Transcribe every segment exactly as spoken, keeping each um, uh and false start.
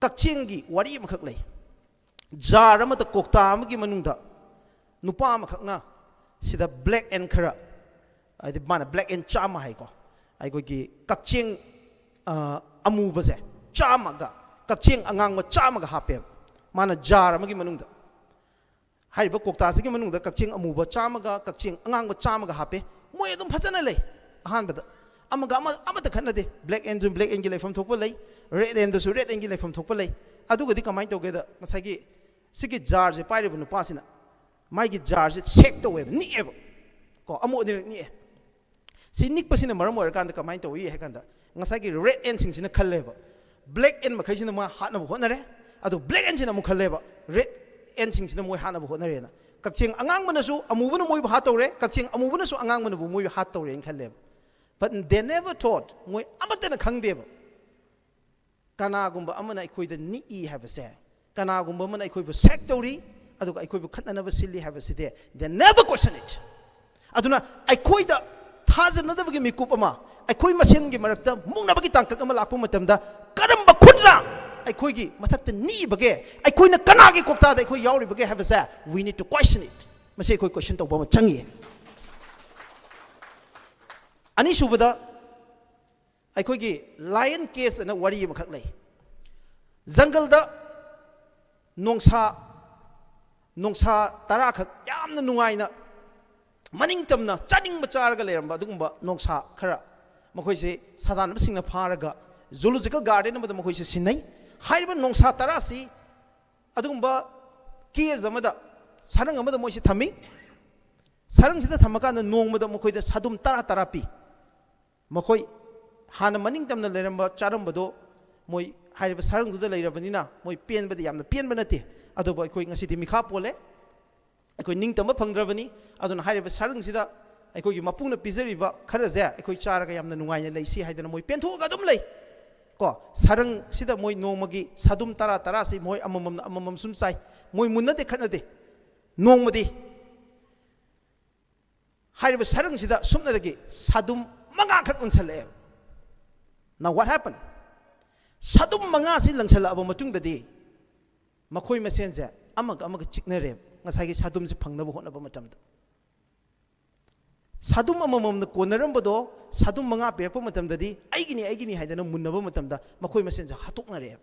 ꯀꯛꯆꯦꯡꯒꯤ ꯋꯥꯔꯤ ꯑꯃꯈꯛ ꯂꯩ꯫ ꯖꯥꯔ ꯑꯃꯗ, ꯀꯧꯇꯥ ꯑꯃꯒꯤ ꯃꯅꯨꯡꯗ ꯅꯨꯄꯥ ꯑꯃꯈꯛꯅ ꯁꯤꯗ ꯕ꯭ꯂꯦꯛ ꯑꯦꯟ ꯈꯔ, ꯍꯥꯏꯗꯤ ꯃꯥꯅ ꯕ꯭ꯂꯦꯛ ꯑꯦꯟ ꯆꯥꯝꯃ ꯍꯥꯏꯀꯣ, ꯑꯩꯈꯣꯏꯒꯤ ꯀꯛꯆꯦꯡ ꯑ, ꯑꯃꯨꯕꯁꯦ ꯆꯥꯝꯃꯒ, ꯀꯛꯆꯦꯡ ꯑꯉꯥꯡꯕ ꯆꯥꯝꯃꯒ ꯍꯥꯞꯄꯦꯕ ꯃꯥꯅ ꯖꯥꯔ ꯑꯃꯒꯤ ꯃꯅꯨꯡꯗ꯫ ꯍꯥꯏꯔꯤꯕ ꯀꯧꯇꯥꯁꯤꯒꯤ ꯃꯅꯨꯡꯗ ꯀꯛꯆꯦꯡ ꯑꯃꯨꯕ ꯆꯥꯝꯃꯒ ꯀꯛꯆꯦꯡ ꯑꯉꯥꯡꯕ ꯆꯥꯝꯃꯒ ꯍꯥꯞꯄꯦ꯫ ꯃꯣꯏ ꯑꯗꯨꯝ ꯐꯖꯅ ꯂꯩ꯫ ꯑꯍꯥꯟꯕꯗ ꯑꯃꯒ ꯑꯃ ꯑꯃꯠꯇ ꯈꯠꯅꯗꯦ꯫ ꯕ꯭ꯂꯦꯛ ꯑꯦꯟꯁꯨ ꯕ꯭ꯂꯦꯛ ꯑꯦꯟꯒꯤ ꯂꯩꯐꯝ ꯊꯣꯛꯄ ꯂꯩ, ꯔꯦꯗ ꯑꯦꯟꯗꯁꯨ ꯔꯦꯗ ꯑꯦꯟꯒꯤ ꯂꯩꯐꯝ ꯊꯣꯛꯄ ꯂꯩ꯫ ꯑꯗꯨꯒꯗꯤ ꯀꯃꯥꯏꯅ ꯇꯧꯒꯦꯗ, ꯉꯁꯥꯏꯒꯤ ꯁꯤꯒꯤ ꯖꯥꯔꯁꯦ ꯄꯥꯏꯔꯤꯕ ꯅꯨꯄꯥꯁꯤꯅ ꯃꯥꯒꯤ ꯖꯥꯔꯁꯦ ꯁꯦꯛ ꯇꯧꯋꯦꯕ, ꯅꯤꯛꯑꯦꯕ ꯀꯣ, ꯑꯃꯨꯛ ꯑꯅꯤꯔꯛ ꯅꯤꯛꯑꯦ꯫ ꯁꯤ ꯅꯤꯛꯄꯁꯤꯅ ꯃꯔꯝ ꯑꯣꯏꯔꯀꯥꯟꯗ ꯀꯃꯥꯏꯅ ꯇꯧꯏ ꯍꯥꯏ ꯀꯥꯟꯗ, ꯉꯁꯥꯏꯒꯤ ꯔꯦꯗ ꯑꯦꯟꯁꯤꯡꯁꯤꯅ ꯈꯜꯂꯦꯕ, ꯕ꯭ꯂꯦꯛ ꯑꯦꯟ ꯃꯈꯩꯁꯤꯅ ꯃꯥ ꯍꯥꯠꯅꯕ ꯍꯣꯠꯅꯔꯦ, ꯑꯗꯨ ꯕ꯭ꯂꯦꯛ ꯑꯦꯟꯁꯤꯅ ꯑꯃꯨꯛ ꯈꯜꯂꯦꯕ, ꯔꯦꯗ ꯑꯦꯟꯁꯤꯡꯁꯤꯅ ꯃꯣꯏ ꯍꯥꯠꯅꯕ ꯍꯣꯠꯅꯔꯦꯅ꯫ ꯀꯛꯆꯦꯡ ꯑꯉꯥꯡꯕꯅꯁꯨ ꯑꯃꯨꯕꯅ ꯃꯣꯏꯕꯨ ꯍꯥꯠꯇꯧꯔꯦ, ꯀꯛꯆꯦꯡ ꯑꯃꯨꯕꯅꯁꯨ ꯑꯉꯥꯡꯕꯅꯕꯨ ꯃꯣꯏꯕꯨ ꯍꯥꯠꯇꯧꯔꯦꯅ ꯈꯜꯂꯦꯕ꯫ But they never thought, ꯃꯣꯏ ꯑꯃꯠꯇꯅ ꯈꯪꯗꯦꯕ, ꯀꯅꯥꯒꯨꯝꯕ ꯑꯃꯅ ꯑꯩꯈꯣꯏꯗ ꯅꯤꯛꯏ ꯍꯥꯏꯕꯁꯦ, ꯀꯅꯥꯒꯨꯝꯕ ꯑꯃꯅ ꯑꯩꯈꯣꯏꯕꯨ ꯁꯦꯛ ꯇꯧꯔꯤ, ꯑꯗꯨꯒ ꯑꯩꯈꯣꯏꯕꯨ ꯈꯠꯅꯅꯕ ꯁꯤꯜꯂꯤ ꯍꯥꯏꯕꯁꯤꯗꯤ they never question it꯫ ꯑꯗꯨꯅ ꯑꯩꯈꯣꯏꯗ ꯊꯥꯖꯅꯗꯕꯒꯤ ꯃꯤꯀꯨꯞ ꯑꯃ, ꯑꯩꯈꯣꯏ ꯃꯁꯦꯟꯒꯤ ꯃꯔꯛꯇ ꯃꯨꯛꯅꯕꯒꯤ ꯇꯥꯡꯀꯛ ꯑꯃ ꯂꯥꯛꯄ ꯃꯇꯝꯗ, ꯀꯔꯝꯕ ꯈꯨꯠꯅ ꯑꯩꯈꯣꯏꯒꯤ ꯃꯊꯛꯇ ꯅꯤꯛꯏꯕꯒꯦ, ꯑꯩꯈꯣꯏꯅ ꯀꯅꯥꯒꯤ ꯀꯣꯛꯇꯥꯗ ꯑꯩꯈꯣꯏ ꯌꯥꯎꯔꯤꯕꯒꯦ ꯍꯥꯏꯕꯁꯦ we need to question it꯫ ꯃꯁꯤ ꯑꯩꯈꯣꯏ ꯀꯣꯏꯁꯟ ꯇꯧꯕ ꯑꯃ ꯆꯪꯉꯤ꯫ ꯑꯅꯤꯁꯨꯕꯗ, ꯑꯩꯈꯣꯏꯒꯤ ꯂꯥꯏꯌꯟ ꯀꯦꯖ ꯑꯅ ꯋꯥꯔꯤ ꯑꯃꯈꯛ ꯂꯩ꯫ ꯖꯪꯒꯜꯗ ꯅꯣꯡꯁꯥ, ꯅꯣꯡꯁꯥ ꯇꯔꯥꯈꯛ ꯌꯥꯝꯅ ꯅꯨꯡꯉꯥꯏꯅ, ꯃꯅꯤꯡꯇꯝꯅ ꯆꯥꯅꯤꯡꯕ ꯆꯥꯔꯒ ꯂꯩꯔꯝꯕ ꯑꯗꯨꯒꯨꯝꯕ ꯅꯣꯡꯁꯥ ꯈꯔ, ꯃꯈꯣꯏꯁꯦ ꯁꯥꯗꯥꯟꯕꯁꯤꯡꯅ ꯐꯥꯔꯒ ꯖꯨꯂꯣꯖꯤꯀꯦꯜ ꯒꯥꯔꯗꯦꯟ ꯑꯃꯗ ꯃꯈꯣꯏꯁꯦ ꯁꯤꯟꯅꯩ꯫ ꯍꯥꯏꯔꯤꯕ ꯅꯣꯡꯁꯥ ꯇꯔꯥꯁꯤ ꯑꯗꯨꯒꯨꯝꯕ ꯀꯦꯖ ꯑꯃꯗ, ꯁꯔꯪ ꯑꯃꯗ ꯃꯣꯏꯁꯦ ꯊꯝꯃꯤ꯫ ꯁꯔꯪꯁꯤꯗ ꯊꯝꯃꯀꯥꯟꯗ ꯅꯣꯡꯃꯗ ꯃꯈꯣꯏꯗ ꯁꯥꯗꯨꯝ ꯇꯔꯥ ꯇꯔꯥ ꯄꯤ꯫ ꯃꯈꯣꯏ ꯍꯥꯟꯅ ꯃꯅꯤꯡ ꯇꯝꯅ ꯂꯩꯔꯝꯕ, ꯆꯥꯔꯝꯕꯗꯣ, ꯃꯣꯏ ꯍꯥꯏꯔꯤꯕ ꯁꯔꯪꯗꯨꯗ ꯂꯩꯔꯕꯅꯤꯅ ꯃꯣꯏ ꯄꯦꯟꯕꯗꯤ ꯌꯥꯝꯅ ꯄꯦꯟꯕ ꯅꯠꯇꯦ꯫ ꯑꯗꯨꯕꯨ ꯑꯩꯈꯣꯏ ꯉꯁꯤꯗꯤ ꯃꯤꯈꯥ ꯄꯣꯜꯂꯦ, ꯑꯩꯈꯣꯏ ꯅꯤꯡꯇꯝꯕ ꯐꯪꯗ꯭ꯔꯕꯅꯤ꯫ ꯑꯗꯨꯅ ꯍꯥꯏꯔꯤꯕ ꯁꯔꯪꯁꯤꯗ ꯑꯩꯈꯣꯏꯒꯤ ꯃꯄꯨꯅ ꯄꯤꯖꯔꯤꯕ ꯈꯔꯁꯦ ꯑꯩꯈꯣꯏ ꯆꯥꯔꯒ ꯌꯥꯝꯅ ꯅꯨꯡꯉꯥꯏꯅ ꯂꯩꯁꯤ ꯍꯥꯏꯗꯅ ꯃꯣꯏ ꯄꯦꯟꯊꯣꯛꯑꯒ ꯑꯗꯨꯝ ꯂꯩ꯫ ꯀꯣ, ꯁꯔꯪꯁꯤꯗ ꯃꯣꯏ ꯅꯣꯡꯃꯒꯤ ꯁꯥꯗꯨꯝ ꯇꯔꯥ ꯇꯔꯥꯁꯤ ꯃꯣꯏ ꯑꯃꯃꯝꯅ ꯑꯃꯃꯝ ꯁꯨꯝ ꯆꯥꯏ꯫ ꯃꯣꯏ ꯃꯨꯟꯅꯗꯦ, ꯈꯠꯅꯗꯦ꯫ ꯅꯣꯡꯃꯗꯤ ꯍꯥꯏꯔꯤꯕ ꯁꯔꯪꯁꯤꯗ ꯁꯨꯞꯅꯗꯒꯤ ꯁꯥꯗꯨꯝ ꯃꯉꯥꯈꯛ ꯂꯪꯁꯜꯂꯛꯑꯦꯕ꯫ Now what happened? ꯁꯥꯗꯨꯝ ꯃꯉꯥꯁꯤ ꯂꯪꯁꯜꯂꯛꯑꯕ ꯃꯇꯨꯡꯗꯗꯤ ꯃꯈꯣꯏ ꯃꯁꯦꯟꯁꯦ ꯑꯃꯒ ꯑꯃꯒ ꯆꯤꯛꯅꯔꯦꯕ, ꯉꯁꯥꯏꯒꯤ ꯁꯥꯗꯨꯝꯁꯦ ꯐꯪꯅꯕ ꯍꯣꯠꯅꯕ ꯃꯇꯝꯗ꯫ ꯁꯥꯗꯨꯝ ꯑꯃꯃꯝꯅ ꯀꯣꯟꯅꯔꯝꯕꯗꯣ ꯁꯥꯗꯨꯝ ꯃꯉꯥ ꯄꯤꯔꯛꯄ ꯃꯇꯝꯗꯗꯤ ꯑꯩꯒꯤꯅꯤ, ꯑꯩꯒꯤꯅꯤ ꯍꯥꯏꯗꯅ ꯃꯨꯟꯅꯕ ꯃꯇꯝꯗ ꯃꯈꯣꯏ ꯃꯁꯦꯟꯁꯦ ꯍꯥꯠꯇꯣꯛꯅꯔꯦꯕ꯫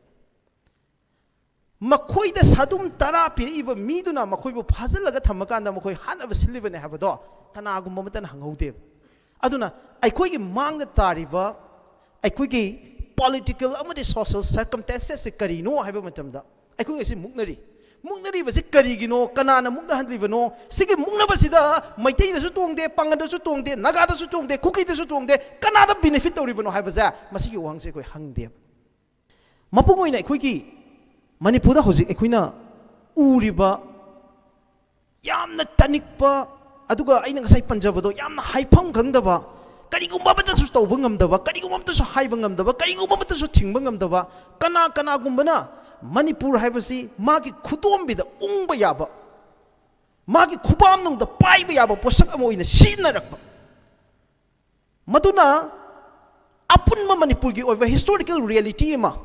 ꯃꯈꯣꯏꯗ ꯁꯥꯗꯨꯝ ꯇꯔꯥ ꯄꯤꯔꯛꯏꯕ ꯃꯤꯗꯨꯅ ꯃꯈꯣꯏꯕꯨ ꯐꯥꯖꯤꯜꯂꯒ ꯊꯝꯃꯀꯥꯟꯗ ꯃꯈꯣꯏ ꯍꯥꯠꯅꯕ ꯁꯤꯜꯂꯤꯕꯅꯦ ꯍꯥꯏꯕꯗꯣ ꯀꯅꯥꯒꯨꯝꯕ ꯑꯃꯠꯇꯅ ꯍꯪꯍꯧꯗꯦꯕ꯫ ꯑꯗꯨꯅ ꯑꯩꯈꯣꯏꯒꯤ ꯃꯥꯡꯗ ꯇꯥꯔꯤꯕ ꯑꯩꯈꯣꯏꯒꯤ political ꯑꯃꯗꯤ social circumstances ꯁꯦ ꯀꯔꯤꯅꯣ ꯍꯥꯏꯕ ꯃꯇꯝꯗ ꯑꯩꯈꯣꯏ ꯑꯁꯤ ꯃꯨꯛꯅꯔꯤ꯫ ꯃꯨꯛꯅꯔꯤꯕꯁꯤ ꯀꯔꯤꯒꯤꯅꯣ? ꯀꯅꯥꯅ ꯃꯨꯛꯅꯍꯜꯂꯤꯕꯅꯣ? ꯁꯤꯒꯤ ꯃꯨꯛꯅꯕꯁꯤꯗ ꯃꯩꯇꯩꯗꯁꯨ ꯇꯣꯡꯗꯦ, ꯄꯥꯡꯒꯜꯗꯁꯨ ꯇꯣꯡꯗꯦ, ꯅꯥꯒꯥꯗꯁꯨ ꯇꯣꯡꯗꯦ, ꯀꯨꯀꯤꯗꯁꯨ ꯇꯣꯡꯗꯦ, ꯀꯅꯥꯗ benefit ꯇꯧꯔꯤꯕꯅꯣ ꯍꯥꯏꯕꯁꯦ ꯃꯁꯤꯒꯤ ꯋꯥꯍꯪꯁꯦ ꯑꯩꯈꯣꯏ ꯍꯪꯗꯦꯕ꯫ ꯃꯄꯨꯡ ꯑꯣꯏꯅ ꯑꯩꯈꯣꯏꯒꯤ ꯃꯅꯤꯄꯨꯔꯗ ꯍꯧꯖꯤꯛ ꯑꯩꯈꯣꯏꯅ ꯎꯔꯤꯕ ꯌꯥꯝꯅ ꯇꯅꯤꯛꯄ, ꯑꯗꯨꯒ ꯑꯩꯅ ꯉꯁꯥꯏ ꯄꯟꯖꯕꯗꯣ ꯌꯥꯝꯅ ꯍꯥꯏꯐꯝ ꯈꯪꯗꯕ, ꯀꯔꯤꯒꯨꯝꯕ ꯑꯃꯠꯇꯁꯨ ꯇꯧꯕ ꯉꯝꯗꯕ, ꯀꯔꯤꯒꯨꯝꯕ ꯑꯃꯠꯇꯁꯨ ꯍꯥꯏꯕ ꯉꯝꯗꯕ, ꯀꯔꯤꯒꯨꯝꯕ ꯑꯃꯠꯇꯁꯨ ꯊꯤꯡꯕ ꯉꯝꯗꯕ, ꯀꯅꯥ ꯀꯅꯥꯒꯨꯝꯕꯅ ꯃꯅꯤꯄꯨꯔ ꯍꯥꯏꯕꯁꯤ ꯃꯥꯒꯤ ꯈꯨꯗꯣꯝꯕꯤꯗ ꯎꯪꯕ ꯌꯥꯕ, ꯃꯥꯒꯤ ꯈꯨꯕꯥꯝꯅꯨꯡꯗ ꯄꯥꯏꯕ ꯌꯥꯕ ꯄꯣꯠꯁꯛ ꯑꯃ ꯑꯣꯏꯅ ꯁꯤꯖꯤꯟꯅꯔꯛꯄ, ꯃꯗꯨꯅ ꯑꯄꯨꯟꯕ ꯃꯅꯤꯄꯨꯔꯒꯤ ꯑꯣꯏꯕ historical reality ꯑꯃ,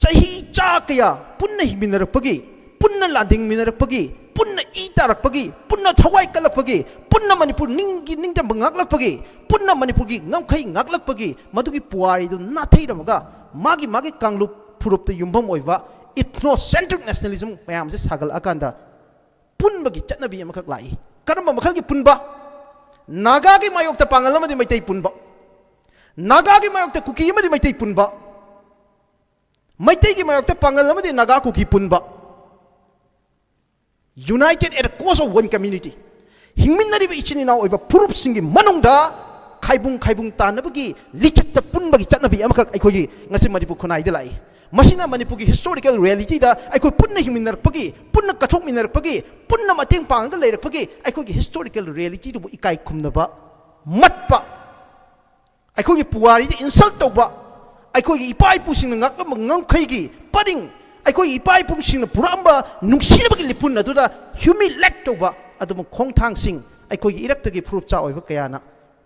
ꯆꯍꯤ ꯆꯥ ꯀꯌꯥ ꯄꯨꯟꯅ ꯍꯤꯡꯃꯤꯟꯅꯔꯛꯄꯒꯤ, ꯄꯨꯟꯅ ꯂꯥꯟꯗꯤꯡꯃꯤꯟꯅꯔꯛꯄꯒꯤ, ꯄꯨꯟꯅ ꯏ ꯇꯥꯔꯛꯄꯒꯤ, ꯄꯨꯟꯅ ꯊꯋꯥꯏ ꯀꯜꯂꯛꯄꯒꯤ, ꯄꯨꯟꯅ ꯃꯅꯤꯄꯨꯔ ꯅꯤꯡꯒꯤ ꯅꯤꯡꯇꯝꯕ ꯉꯥꯛꯂꯛꯄꯒꯤ, ꯄꯨꯟꯅ ꯃꯅꯤꯄꯨꯔꯒꯤ ꯉꯝꯈꯩ ꯉꯥꯛꯂꯛꯄꯒꯤ, ꯃꯗꯨꯒꯤ ꯄꯨꯋꯥꯔꯤꯗꯨ ꯅꯥꯊꯩꯔꯝꯃꯒ ꯃꯥꯒꯤ ꯃꯥꯒꯤ ꯀꯥꯡꯂꯨꯞ ꯐꯨꯔꯨꯞꯇ ꯌꯨꯝꯐꯝ ꯑꯣꯏꯕ ethnocentric nationalism ꯃꯌꯥꯝꯁꯦ ꯁꯥꯒꯠꯂꯛꯑꯀꯥꯟꯗ ꯄꯨꯟꯕꯒꯤ ꯆꯠꯅꯕꯤ ꯑꯃꯈꯛ ꯂꯥꯛꯏ꯫ ꯀꯔꯝꯕ ꯃꯈꯜꯒꯤ ꯄꯨꯟꯕ? ꯅꯥꯒꯥꯒꯤ ꯃꯥꯌꯣꯛꯇ ꯄꯥꯡꯒꯜ ꯑꯃꯗꯤ ꯃꯩꯇꯩ ꯄꯨꯟꯕ, ꯅꯥꯒꯥꯒꯤ ꯃꯥꯌꯣꯛꯇ ꯀꯨꯀꯤ ꯑꯃꯗꯤ ꯃꯩꯇꯩ ꯄꯨꯟꯕ, ꯃꯩꯇꯩꯒꯤ ꯃꯥꯌꯣꯛꯇ ꯄꯥꯡꯒꯜ ꯑꯃꯗꯤ ꯅꯥꯒꯥ ꯀꯨꯀꯤ ꯄꯨꯟꯕ, united at the cost of one community꯫ ꯍꯤꯡꯃꯤꯟꯅꯔꯤꯕ ꯏꯆꯤꯟ ꯏꯅꯥꯎ ꯑꯣꯏꯕ ꯐꯨꯔꯨꯞꯁꯤꯡꯒꯤ ꯃꯅꯨꯡꯗ ꯈꯥꯏꯕꯨꯡ ꯈꯥꯏꯕꯨꯡ ꯇꯥꯟꯅꯕꯒꯤ ꯂꯤꯆꯠꯇ ꯄꯨꯟꯕꯒꯤ ꯆꯠꯅꯕꯤ ꯑꯃꯈꯛ ꯑꯩꯈꯣꯏꯒꯤ ꯉꯁꯤ ꯃꯅꯤꯄꯨꯔ ꯈꯨꯟꯅꯥꯏꯗ ꯂꯥꯛꯏ꯫ ꯃꯁꯤꯅ ꯃꯅꯤꯄꯨꯔꯒꯤ historical reality ꯗ ꯑꯩꯈꯣꯏ ꯄꯨꯟꯅ ꯍꯤꯡꯃꯤꯟꯅꯔꯛꯄꯒꯤ, ꯄꯨꯟꯅ ꯀꯠꯊꯣꯛꯃꯤꯟꯅꯔꯛꯄꯒꯤ, ꯄꯨꯟꯅ ꯃꯇꯦꯡ ꯄꯥꯡꯉꯒ ꯂꯩꯔꯛꯄꯒꯤ ꯑꯩꯈꯣꯏꯒꯤ historical reality ꯗꯨꯕꯨ ꯏꯀꯥꯏ ꯈꯨꯝꯅꯕ ꯃꯠꯄ, ꯑꯩꯈꯣꯏꯒꯤ ꯄꯨꯋꯥꯔꯤꯗ insult ꯇꯧꯕ, ꯑꯩꯈꯣꯏꯒꯤ ꯏꯄꯥ ꯏꯄꯨꯁꯤꯡꯅ ꯉꯥꯛꯂꯝꯕ ꯉꯝꯈꯩꯒꯤ ꯄꯔꯤꯡ, ꯑꯩꯈꯣꯏꯒꯤ ꯏꯄꯥ ꯏꯄꯨꯁꯤꯡꯅ ꯄꯨꯔꯛꯑꯝꯕ ꯅꯨꯡꯁꯤꯅꯕꯒꯤ ꯂꯤꯄꯨꯟ ꯑꯗꯨꯗ humiliate ꯇꯧꯕ ꯑꯗꯨꯒꯨꯝꯕ ꯈꯣꯡꯊꯥꯡꯁꯤꯡ ꯑꯩꯈꯣꯏꯒꯤ ꯏꯔꯛꯇꯒꯤ ꯐꯨꯔꯨꯞꯆꯥ ꯑꯣꯏꯕ ꯀꯌꯥꯅ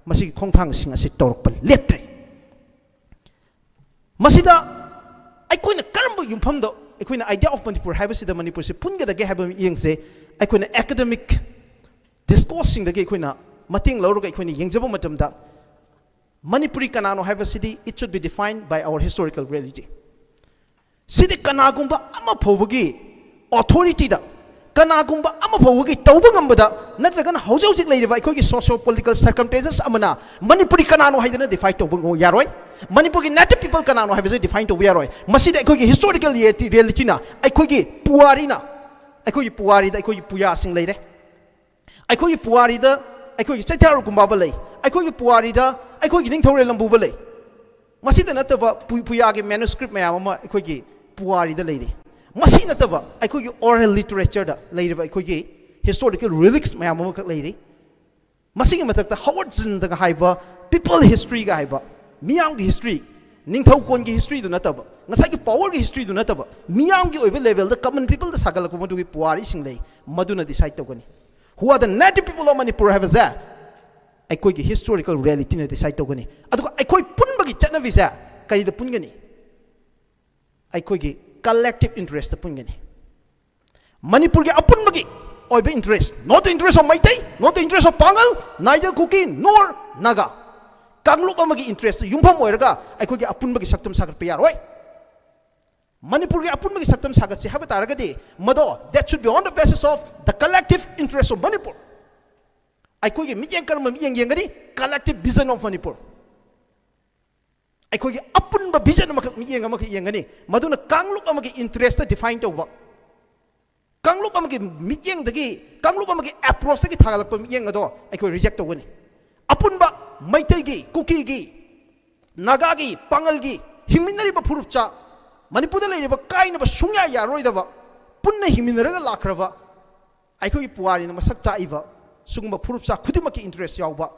ꯃꯁꯤꯒꯤ ꯈꯣꯡꯊꯥꯡꯁꯤꯡ ꯑꯁꯤ ꯇꯧꯔꯛꯄ ꯂꯦꯞꯇ꯭ꯔꯦ꯫ ꯃꯁꯤꯗ ꯑꯩꯈꯣꯏꯅ ꯀꯔꯝꯕ ꯌꯨꯝꯐꯝꯗ ꯑꯩꯈꯣꯏꯅ idea of Manipur ꯍꯥꯏꯕꯁꯤꯗ ꯃꯅꯤꯄꯨꯔꯁꯤ ꯄꯨꯟꯒꯗꯒꯦ ꯍꯥꯏꯕ ꯃꯤꯠꯌꯦꯡꯁꯦ ꯑꯩꯈꯣꯏꯅ academic discourseꯁꯤꯡꯗꯒꯤ ꯑꯩꯈꯣꯏꯅ ꯃꯇꯦꯡ ꯂꯧꯔꯒ ꯑꯩꯈꯣꯏꯅ ꯌꯦꯡꯖꯕ ꯃꯇꯝꯗ, ꯃꯅꯤꯄꯨꯔꯤ ꯀꯅꯥꯅꯣ ꯍꯥꯏꯕꯁꯤꯗꯤ it should be defined by our historical reality. ꯁꯤꯗꯤ ꯀꯅꯥꯒꯨꯝꯕ ꯑꯃ ꯐꯥꯎꯕꯒꯤ authorityꯗ, ꯀꯅꯥꯒꯨꯝꯕ ꯑꯃ ꯐꯥꯎꯕꯒꯤ ꯇꯧꯕ ꯉꯝꯕꯗ, ꯅꯠꯇ꯭ꯔꯒꯅ ꯍꯧꯖꯤꯛ ꯍꯧꯖꯤꯛ ꯂꯩꯔꯤꯕ ꯑꯩꯈꯣꯏꯒꯤ socio political circumstances ꯑꯃꯅ ꯃꯅꯤꯄꯨꯔꯤ ꯀꯅꯥꯅꯣ ꯍꯥꯏꯗꯅ define ꯇꯧꯕ ꯉ-, ꯌꯥꯔꯣꯏ꯫ ꯃꯅꯤꯄꯨꯔꯒꯤ native people ꯀꯅꯥꯅꯣ ꯍꯥꯏꯕꯁꯦ define ꯇꯧꯕ ꯌꯥꯔꯣꯏ꯫ ꯃꯁꯤꯗ ꯑꯩꯈꯣꯏꯒꯤ historical reality, realityꯅ, ꯑꯩꯈꯣꯏꯒꯤ ꯄꯨꯋꯥꯔꯤꯅ, ꯑꯩꯈꯣꯏꯒꯤ ꯄꯨꯋꯥꯔꯤꯗ ꯑꯩꯈꯣꯏꯒꯤ ꯄꯨꯌꯥꯁꯤꯡ ꯂꯩꯔꯦ꯫ ꯑꯩꯈꯣꯏꯒꯤ ꯄꯨꯋꯥꯔꯤꯗ ꯑꯩꯈꯣꯏꯒꯤ ꯆꯩꯊꯥꯔꯣꯜ ꯀꯨꯝꯕꯥꯕ ꯂꯩ꯫ ꯑꯩꯈꯣꯏꯒꯤ ꯄꯨꯋꯥꯔꯤꯗ ꯑꯩꯈꯣꯏꯒꯤ ꯅꯤꯡꯊꯧꯔꯦꯜ ꯂꯝꯕꯨꯕ ꯂꯩ꯫ ꯃꯁꯤꯗ ꯅꯠꯇꯕ ꯄꯨ-, ꯄꯨꯌꯥꯒꯤ manuscript ꯃꯌꯥꯝ ꯑꯃ ꯑꯩꯈꯣꯏꯒꯤ ꯄꯨꯋꯥꯔꯤꯗ ꯂꯩꯔꯤ꯫ ꯃꯁꯤ ꯅꯠꯇꯕ ꯑꯩꯈꯣꯏꯒꯤ oral literature ꯂꯩꯔꯤꯕ ꯑꯩꯈꯣꯏꯒꯤ historical relics ꯃꯌꯥꯝ ꯑꯃꯈꯛ ꯂꯩꯔꯤ꯫ ꯃꯁꯤꯒꯤ ꯃꯊꯛꯇ ꯍꯣꯋꯥꯔꯗ ꯖꯤꯟꯁꯅꯒ ꯍꯥꯏꯕ people historyꯒ ꯍꯥꯏꯕ, ꯃꯤꯌꯥꯝꯒꯤ history, ꯅꯤꯡꯊꯧꯀꯣꯟꯒꯤ historyꯗꯨ ꯅꯠꯇꯕ, ꯉꯁꯥꯏꯒꯤ powerꯒꯤ historyꯗꯨ ꯅꯠꯇꯕ, ꯃꯤꯌꯥꯝꯒꯤ ꯑꯣꯏꯕ levelꯗ common peopleꯗ ꯁꯥꯒꯠꯂꯛꯄ ꯃꯗꯨꯒꯤ ꯄꯨꯋꯥꯔꯤꯁꯤꯡ ꯂꯩ꯫ ꯃꯗꯨꯅ decide ꯇꯧꯒꯅꯤ꯫ Who are the native people of Manipur ꯍꯥꯏꯕꯁꯦ ꯑꯩꯈꯣꯏꯒꯤ historical realityꯅ decide ꯇꯧꯒꯅꯤ꯫ ꯑꯗꯨꯒ ꯑꯩꯈꯣꯏ ꯄꯨꯟꯕꯒꯤ ꯆꯠꯅꯕꯤꯁꯦ ꯀꯔꯤꯗ ꯄꯨꯟꯒꯅꯤ? ꯑꯩꯈꯣꯏꯒꯤ collective interestꯇ ꯄꯨꯟꯒꯅꯤ꯫ ꯃꯅꯤꯄꯨꯔꯒꯤ ꯑꯄꯨꯟꯕꯒꯤ ꯑꯣꯏꯕ interest, not the interest of Meitei, not the interest of ꯄꯥꯡꯒꯜ, neither ꯀꯨꯀꯤ nor ꯅꯥꯒꯥ꯫ ꯀꯥꯡꯂꯨꯞ ꯑꯃꯒꯤ interestꯇ ꯌꯨꯝꯐꯝ ꯑꯣꯏꯔꯒ ꯑꯩꯈꯣꯏꯒꯤ ꯑꯄꯨꯟꯕꯒꯤ ꯁꯛꯇꯝ ꯁꯥꯒꯠꯄ ꯌꯥꯔꯣꯏ꯫ ꯃꯅꯤꯄꯨꯔꯒꯤ ꯑꯄꯨꯟꯕꯒꯤ ꯁꯛꯇꯝ ꯁꯥꯒꯠꯁꯤ ꯍꯥꯏꯕ ꯇꯥꯔꯒꯗꯤ ꯃꯗꯣ, that should be on the basis of the collective interest of Manipur꯫ ꯑꯩꯈꯣꯏꯒꯤ ꯃꯤꯠꯌꯦꯡ ꯀꯔꯝꯕ ꯃꯤꯠꯌꯦꯡ ꯌꯦꯡꯒꯅꯤ? Collective vision of Manipur꯫ ꯑꯩꯈꯣꯏꯒꯤ ꯑꯄꯨꯟꯕ vision ꯑꯃꯈꯛ, ꯃꯤꯠꯌꯦꯡ ꯑꯃꯈꯛ ꯌꯦꯡꯒꯅꯤ꯫ ꯃꯗꯨꯅ ꯀꯥꯡꯂꯨꯞ ꯑꯃꯒꯤ interestꯇ define ꯇꯧꯕ, ꯀꯥꯡꯂꯨꯞ ꯑꯃꯒꯤ ꯃꯤꯠꯌꯦꯡꯗꯒꯤ, ꯀꯥꯡꯂꯨꯞ ꯑꯃꯒꯤ approachꯇꯒꯤ ꯊꯥꯒꯠꯂꯛꯄ ꯃꯤꯠꯌꯦꯡ ꯑꯗꯣ ꯑꯩꯈꯣꯏ reject ꯇꯧꯒꯅꯤ꯫ ꯑꯄꯨꯟꯕ ꯃꯩꯇꯩꯒꯤ, ꯀꯨꯀꯤꯒꯤ, ꯅꯥꯒꯥꯒꯤ, ꯄꯥꯡꯒꯜꯒꯤ ꯍꯤꯡꯃꯤꯟꯅꯔꯤꯕ ꯐꯨꯔꯨꯞꯆꯥ, ꯃꯅꯤꯄꯨꯔꯗ ꯂꯩꯔꯤꯕ ꯀꯥꯏꯅꯕ ꯁꯨꯡꯌꯥ ꯌꯥꯔꯣꯏꯗꯕ, ꯄꯨꯟꯅ ꯍꯤꯡꯃꯤꯟꯅꯔꯒ ꯂꯥꯛꯈ꯭ꯔꯕ, ꯑꯩꯈꯣꯏꯒꯤ ꯄꯨꯋꯥꯔꯤꯅ ꯃꯁꯛ ꯇꯥꯛꯏꯕ ꯁꯤꯒꯨꯝꯕ ꯐꯨꯔꯨꯞꯆꯥ ꯈꯨꯗꯤꯡꯃꯛꯀꯤ interest ꯌꯥꯎꯕ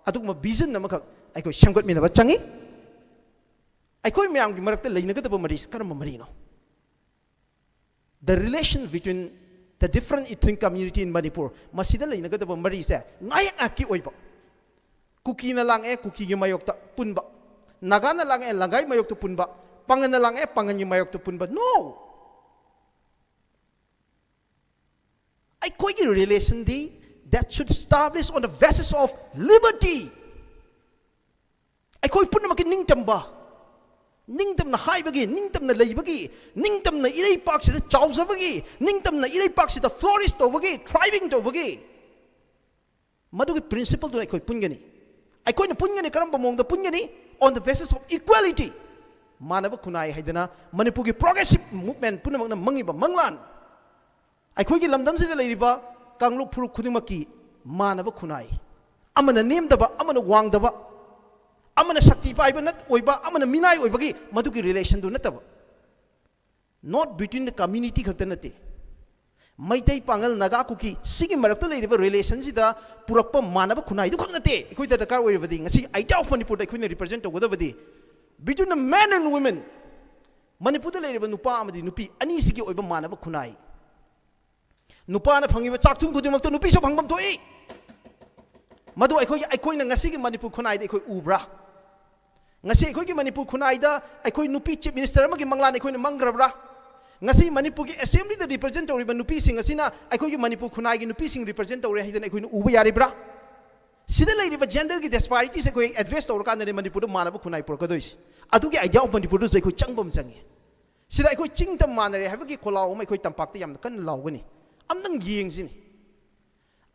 ꯑꯗꯨꯒꯨꯝꯕ vision ꯑꯃꯈꯛ ꯑꯩꯈꯣꯏ ꯁꯦꯝꯒꯠꯃꯤꯟꯅꯕ ꯆꯪꯉꯤ꯫ ꯑꯩꯈꯣꯏ ꯃꯌꯥꯝꯒꯤ ꯃꯔꯛꯇ ꯂꯩꯅꯒꯗꯕ ꯃꯔꯤꯁꯤ ꯀꯔꯝꯕ ꯃꯔꯤꯅꯣ? The relation between the different ethnic community in Manipur, ꯃꯁꯤꯗ ꯂꯩꯅꯒꯗꯕ ꯃꯔꯤꯁꯦ ꯉꯥꯏꯍꯥꯛ ꯉꯥꯏꯍꯥꯛꯀꯤ ꯑꯣꯏꯕ, ꯀꯨꯀꯤꯅ ꯂꯥꯡꯉꯛꯑꯦ, ꯀꯨꯀꯤꯒꯤ ꯃꯥꯌꯣꯛꯇ ꯄꯨꯟꯕ, ꯅꯥꯒꯥꯅ ꯂꯥꯡꯉꯛꯑꯦ, ꯅꯥꯒꯥꯒꯤ ꯃꯥꯌꯣꯛꯇ ꯄꯨꯟꯕ, ꯄꯥꯡꯒꯟꯅ ꯂꯥꯡꯉꯛꯑꯦ, ꯄꯥꯡꯒꯟꯒꯤ ꯃꯥꯌꯣꯛꯇ ꯄꯨꯟꯕ꯫ No! ꯑꯩꯈꯣꯏꯒꯤ ꯔꯤꯂꯦꯁꯟꯗꯤ that should establish on the basis of liberty. ꯑꯩꯈꯣꯏ ꯄꯨꯝꯅꯃꯛꯀꯤ ꯅꯤꯡꯇꯝꯕ, ꯅꯤꯡꯇꯝꯅ ꯍꯥꯏꯕꯒꯤ, ꯅꯤꯡꯇꯝꯅ ꯂꯩꯕꯒꯤ, ꯅꯤꯡꯇꯝꯅ ꯏꯔꯩꯄꯥꯛꯁꯤꯗ ꯆꯥꯎꯖꯕꯒꯤ, ꯅꯤꯡꯇꯝꯅ ꯏꯔꯩꯄꯥꯛꯁꯤꯗ flourish ꯇꯧꯕꯒꯤ, thriving ꯇꯧꯕꯒꯤ, ꯃꯗꯨꯒꯤ principleꯗꯨꯅ ꯑꯩꯈꯣꯏ ꯄꯨꯟꯒꯅꯤ꯫ ꯑꯩꯈꯣꯏꯅ ꯄꯨꯟꯒꯅꯤ꯫ ꯀꯔꯝꯕ ꯃꯑꯣꯡꯗ ꯄꯨꯟꯒꯅꯤ? On the basis of equality. ꯃꯥꯟꯅꯕ ꯈꯨꯟꯅꯥꯏ ꯍꯥꯏꯗꯅ ꯃꯅꯤꯄꯨꯔꯒꯤ progressive movement ꯄꯨꯝꯅꯃꯛꯅ ꯃꯪꯉꯤꯕ ꯃꯪꯂꯥꯟ, ꯑꯩꯈꯣꯏꯒꯤ ꯂꯝꯗꯝꯁꯤꯗ ꯂꯩꯔꯤꯕ ꯀꯥꯡꯂꯨꯞ ꯐꯨꯔꯨꯞ ꯈꯨꯗꯤꯡꯃꯛꯀꯤ ꯃꯥꯟꯅꯕ ꯈꯨꯟꯅꯥꯏ, ꯑꯃꯅ ꯅꯦꯝꯗꯕ, ꯑꯃꯅ ꯋꯥꯡꯗꯕ, ꯑꯃꯅ ꯁꯛꯇꯤ ꯄꯥꯏꯕ ꯅꯠ-, ꯑꯣꯏꯕ, ꯑꯃꯅ ꯃꯤꯅꯥꯏ ꯑꯣꯏꯕꯒꯤ ꯃꯗꯨꯒꯤ relationꯗꯨ ꯅꯠꯇꯕ, not between the community ꯈꯛꯇ ꯅꯠꯇꯦ꯫ ꯃꯩꯇꯩ, ꯄꯥꯉꯜ, ꯅꯥꯒꯥ, ꯀꯨꯀꯤ ꯁꯤꯒꯤ ꯃꯔꯛꯇ ꯂꯩꯔꯤꯕ relationꯁꯤꯗ ꯄꯨꯔꯛꯄ ꯃꯥꯟꯅꯕ ꯈꯨꯟꯅꯥꯏꯗꯨ ꯈꯛ ꯅꯠꯇꯦ꯫ ꯑꯩꯈꯣꯏꯗ ꯗꯔꯀꯥꯔ ꯑꯣꯏꯔꯤꯕꯗꯤ, ꯉꯁꯤ Idea of Manipurꯗ ꯑꯩꯈꯣꯏꯅ represent ꯇꯧꯒꯗꯕꯗꯤ, between the men and women, ꯃꯅꯤꯄꯨꯔꯗ ꯂꯩꯔꯤꯕ ꯅꯨꯄꯥ ꯑꯃꯗꯤ ꯅꯨꯄꯤ ꯑꯅꯤꯁꯤꯒꯤ ꯑꯣꯏꯕ ꯃꯥꯟꯅꯕ ꯈꯨꯟꯅꯥꯏ꯫ ꯅꯨꯄꯥꯅ ꯐꯪꯉꯤꯕ ꯆꯥꯛꯊꯨꯝ ꯈꯨꯗꯤꯡꯃꯛꯇ ꯅꯨꯄꯤꯁꯨ ꯐꯪꯐꯝ ꯊꯣꯛꯏ꯫ ꯃꯗꯨ ꯑꯩꯈꯣꯏꯒꯤ, ꯑꯩꯈꯣꯏꯅ ꯉꯁꯤꯒꯤ ꯃꯅꯤꯄꯨꯔ ꯈꯨꯟꯅꯥꯏꯗ ꯑꯩꯈꯣꯏ ꯎꯕ꯭ꯔꯥ? ꯉꯁꯤ ꯑꯩꯈꯣꯏꯒꯤ ꯃꯅꯤꯄꯨꯔ ꯈꯨꯟꯅꯥꯏꯗ ꯑꯩꯈꯣꯏ ꯅꯨꯄꯤ chief minister ꯑꯃꯒꯤ ꯃꯪꯂꯥꯟ ꯑꯩꯈꯣꯏꯅ ꯃꯪꯈ꯭ꯔꯕ꯭ꯔꯥ? ꯉꯁꯤ ꯃꯅꯤꯄꯨꯔꯒꯤ assemblyꯗ represent ꯇꯧꯔꯤꯕ ꯅꯨꯄꯤꯁꯤꯡ ꯑꯁꯤꯅ ꯑꯩꯈꯣꯏꯒꯤ ꯃꯅꯤꯄꯨꯔ ꯈꯨꯟꯅꯥꯏꯒꯤ ꯅꯨꯄꯤꯁꯤꯡ represent ꯇꯧꯔꯦ ꯍꯥꯏꯗꯅ ꯑꯩꯈꯣꯏꯅ ꯎꯕ ꯌꯥꯔꯤꯕ꯭ꯔꯥ? ꯁꯤꯗ ꯂꯩꯔꯤꯕ genderꯒꯤ disparities ꯑꯩꯈꯣꯏ address ꯇꯧꯔꯀꯥꯟꯗꯅꯦ ꯃꯅꯤꯄꯨꯔꯗ ꯃꯥꯟꯅꯕ ꯈꯨꯟꯅꯥꯏ ꯄꯨꯔꯛꯀꯗꯣꯏꯁꯤ꯫ ꯑꯗꯨꯒꯤ Idea of Manipurꯗꯨꯁꯨ ꯑꯩꯈꯣꯏ ꯆꯪꯕ ꯑꯃ ꯆꯪꯉꯤ꯫ ꯁꯤꯗ ꯑꯩꯈꯣꯏ ꯆꯤꯡ ꯇꯝ ꯃꯥꯟꯅꯔꯦ ꯍꯥꯏꯕꯒꯤ ꯈꯣꯜꯂꯥꯎ ꯑꯃ ꯑꯩꯈꯣꯏ ꯇꯝꯄꯥꯛꯇ ꯌꯥꯝꯅ ꯀꯟꯅ ꯂꯥꯎꯒꯅꯤ꯫ ꯑꯝꯇꯪ ꯌꯦꯡꯁꯤꯅꯤ꯫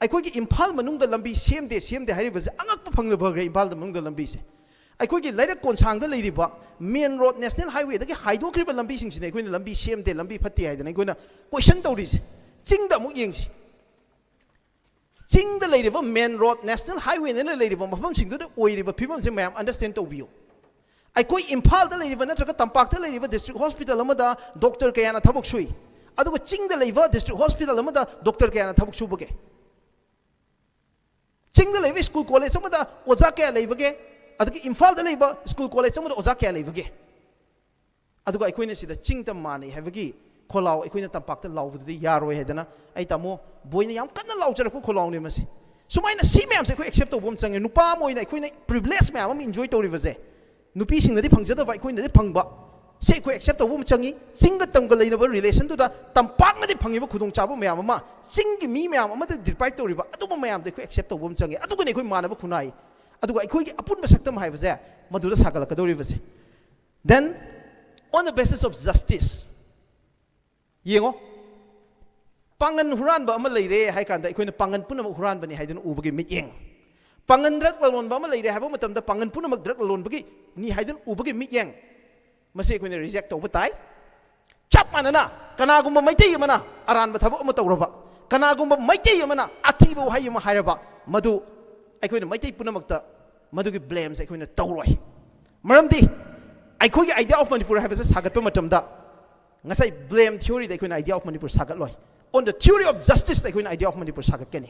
ꯑꯩꯈꯣꯏꯒꯤ ꯏꯝꯐꯥꯜ ꯃꯅꯨꯡꯗ ꯂꯝꯕꯤ ꯁꯦꯝꯗꯦ, ꯁꯦꯝꯗꯦ ꯍꯥꯏꯔꯤꯕꯁꯦ ꯑꯉꯛꯄ ꯐꯪꯅ ꯐꯈ꯭ꯔꯦ꯫ ꯏꯝꯐꯥꯜꯗ ꯃꯅꯨꯡꯗ ꯂꯝꯕꯤꯁꯦ, ꯑꯩꯈꯣꯏꯒꯤ ꯂꯩꯔꯛ ꯀꯣꯟꯁꯥꯡꯗ ꯂꯩꯔꯤꯕ main road, national highwayꯗꯒꯤ ꯍꯥꯏꯗꯣꯛꯈ꯭ꯔꯤꯕ ꯂꯝꯕꯤꯁꯤꯡꯁꯤꯅ ꯑꯩꯈꯣꯏꯅ ꯂꯝꯕꯤ ꯁꯦꯝꯗꯦ, ꯂꯝꯕꯤ ꯐꯠꯇꯦ ꯍꯥꯏꯗꯅ ꯑꯩꯈꯣꯏꯅ question ꯇꯧꯔꯤꯁꯦ꯫ ꯆꯤꯡꯗ ꯑꯃꯨꯛ ꯌꯦꯡꯁꯤ꯫ ꯆꯤꯡꯗ ꯂꯩꯔꯤꯕ main road, national highwayꯅ ꯂꯩꯔꯤꯕ ꯃꯐꯝꯁꯤꯡꯗꯨꯗ ꯑꯣꯏꯔꯤꯕ ꯐꯤꯕꯝꯁꯦ ꯃꯌꯥꯝ understand ꯇꯧꯕꯤꯌꯨ꯫ ꯑꯩꯈꯣꯏ ꯏꯝꯐꯥꯜꯗ ꯂꯩꯔꯤꯕ ꯅꯠꯇ꯭ꯔꯒ ꯇꯝꯄꯥꯛꯇ ꯂꯩꯔꯤꯕ district hospital ꯑꯃꯗ doctor ꯀꯌꯥꯅ ꯊꯕꯛ ꯁꯨꯏ, ꯑꯗꯨꯒ ꯆꯤꯡꯗ ꯂꯩꯕ district hospital ꯑꯃꯗ doctor ꯀꯌꯥꯅ ꯊꯕꯛ ꯁꯨꯕꯒꯦ? ꯆꯤꯡꯗ ꯂꯩꯕ school college ꯑꯃꯗ ꯑꯣꯖꯥ ꯀꯌꯥ ꯂꯩꯕꯒꯦ? ꯑꯗꯒꯤ ꯏꯝꯐꯥꯜꯗ ꯂꯩꯕ school college ꯑꯃꯗ ꯑꯣꯖꯥ ꯀꯌꯥ ꯂꯩꯕꯒꯦ? ꯑꯗꯨꯒ ꯑꯩꯈꯣꯏꯅ ꯁꯤꯗ ꯆꯤꯡ ꯇꯝ ꯃꯥꯟꯅꯩ ꯍꯥꯏꯕꯒꯤ ꯈꯣꯜꯂꯥꯎ ꯑꯩꯈꯣꯏꯅ ꯇꯝꯄꯥꯛꯇ ꯂꯥꯎꯕꯗꯨꯗꯤ ꯌꯥꯔꯣꯏ ꯍꯥꯏꯗꯅ ꯑꯩ ꯇꯥꯃꯣ ꯕꯣꯏꯅ ꯌꯥꯝ ꯀꯟꯅ ꯂꯥꯎꯖꯔꯛꯄ ꯈꯣꯜꯂꯥꯎꯅꯦ ꯃꯁꯤ꯫ ꯁꯨꯃꯥꯏꯅ ꯁꯤ ꯃꯌꯥꯝꯁꯦ ꯑꯩꯈꯣꯏ accept ꯇꯧꯕ ꯑꯃ ꯆꯪꯉꯦ꯫ ꯅꯨꯄꯥ ꯑꯃ ꯑꯣꯏꯅ ꯑꯩꯈꯣꯏꯅ privilege ꯃꯌꯥꯝ ꯑꯃ enjoy ꯇꯧꯔꯤꯕꯁꯦ, ꯅꯨꯄꯤꯁꯤꯡꯅꯗꯤ ꯐꯪꯖꯗꯕ, ꯑꯩꯈꯣꯏꯅꯗꯤ ꯐꯪꯕ, ꯁꯤ ꯑꯩꯈꯣꯏ ꯑꯦꯛꯁꯦꯞ ꯇꯧꯕ ꯑꯃ ꯆꯪꯉꯤ꯫ ꯆꯤꯡꯒ ꯇꯝꯒ ꯂꯩꯅꯕ ꯔꯤꯂꯦꯁꯟꯗꯨꯗ ꯇꯝꯄꯥꯛꯅꯗꯤ ꯐꯪꯉꯤꯕ ꯈꯨꯗꯣꯡꯆꯥꯕ ꯃꯌꯥꯝ ꯑꯃ ꯆꯤꯡꯒꯤ ꯃꯤ ꯃꯌꯥꯝ ꯑꯃꯗ ꯗꯤꯄ꯭ꯔꯥꯏꯞ ꯇꯧꯔꯤꯕ ꯑꯗꯨꯒꯨꯝꯕ ꯃꯌꯥꯝꯗꯣ ꯑꯩꯈꯣꯏ ꯑꯦꯛꯁꯦꯞ ꯇꯧꯕ ꯑꯃ ꯆꯪꯉꯤ꯫ ꯑꯗꯨꯒꯅꯤ ꯑꯩꯈꯣꯏ ꯃꯥꯟꯅꯕ ꯈꯨꯟꯅꯥꯏ꯫ ꯑꯗꯨꯒ ꯑꯩꯈꯣꯏꯒꯤ ꯑꯄꯨꯟꯕ ꯁꯛꯇꯝ ꯍꯥꯏꯕꯁꯦ ꯃꯗꯨꯗ ꯁꯥꯒꯠꯂꯛꯀꯗꯧꯔꯤꯕꯁꯦ꯫ Then, on the basis of justice, ꯌꯦꯡꯉꯣ, ꯄꯥꯡꯒꯟ ꯍꯨꯔꯥꯟꯕ ꯑꯃ ꯂꯩꯔꯦ ꯍꯥꯏ ꯀꯥꯟꯗ ꯑꯩꯈꯣꯏꯅ ꯄꯥꯡꯒꯟ ꯄꯨꯝꯅꯃꯛ ꯍꯨꯔꯥꯟꯕꯅꯤ ꯍꯥꯏꯗꯨꯅ ꯎꯕꯒꯤ ꯃꯤꯠꯌꯦꯡ, ꯄꯥꯡꯒꯟ ꯗ꯭ꯔꯒ ꯂꯂꯣꯟꯕ ꯑꯃ ꯂꯩꯔꯦ ꯍꯥꯏꯕ ꯃꯇꯝꯗ ꯄꯥꯡꯒꯟ ꯄꯨꯝꯅꯃꯛ ꯗ꯭ꯔꯒ ꯂꯂꯣꯟꯕꯒꯤꯅꯤ ꯍꯥꯏꯗꯨꯅ ꯎꯕꯒꯤ ꯃꯤꯠꯌꯦꯡ, ꯃꯁꯤ ꯑꯩꯈꯣꯏꯅ ꯔꯤꯖꯦꯛ ꯇꯧꯕ ꯇꯥꯏ꯫ ꯆꯞ ꯃꯥꯟꯅꯅ ꯀꯅꯥꯒꯨꯝꯕ ꯃꯩꯇꯩ ꯑꯃꯅ ꯑꯔꯥꯟꯕ ꯊꯕꯛ ꯑꯃ ꯇꯧꯔꯕ, ꯀꯅꯥꯒꯨꯝꯕ ꯃꯩꯇꯩ ꯑꯃꯅ ꯑꯊꯤꯕ ꯋꯥꯍꯩ ꯑꯃ ꯍꯥꯏꯔꯕ, ꯃꯗꯨ ꯑꯩꯈꯣꯏꯅ ꯃꯩꯇꯩ ꯄꯨꯝꯅꯃꯛꯇ ꯃꯗꯨꯒꯤ ꯕ꯭ꯂꯦꯝꯁꯦ ꯑꯩꯈꯣꯏꯅ ꯇꯧꯔꯣꯏ꯫ ꯃꯔꯝꯗꯤ ꯑꯩꯈꯣꯏꯒꯤ idea of Manipur ꯍꯥꯏꯕꯁꯦ ꯁꯥꯒꯠꯄ ꯃꯇꯝꯗ ꯉꯁꯥꯏ ꯕ꯭ꯂꯦꯝ ꯊꯤꯑꯣꯔꯤꯗ ꯑꯩꯈꯣꯏꯅ idea of Manipur ꯁꯥꯒꯠꯂꯣꯏ꯫ On the theory of justice ꯑꯩꯈꯣꯏꯅ idea of Manipur ꯁꯥꯒꯠꯀꯅꯤ꯫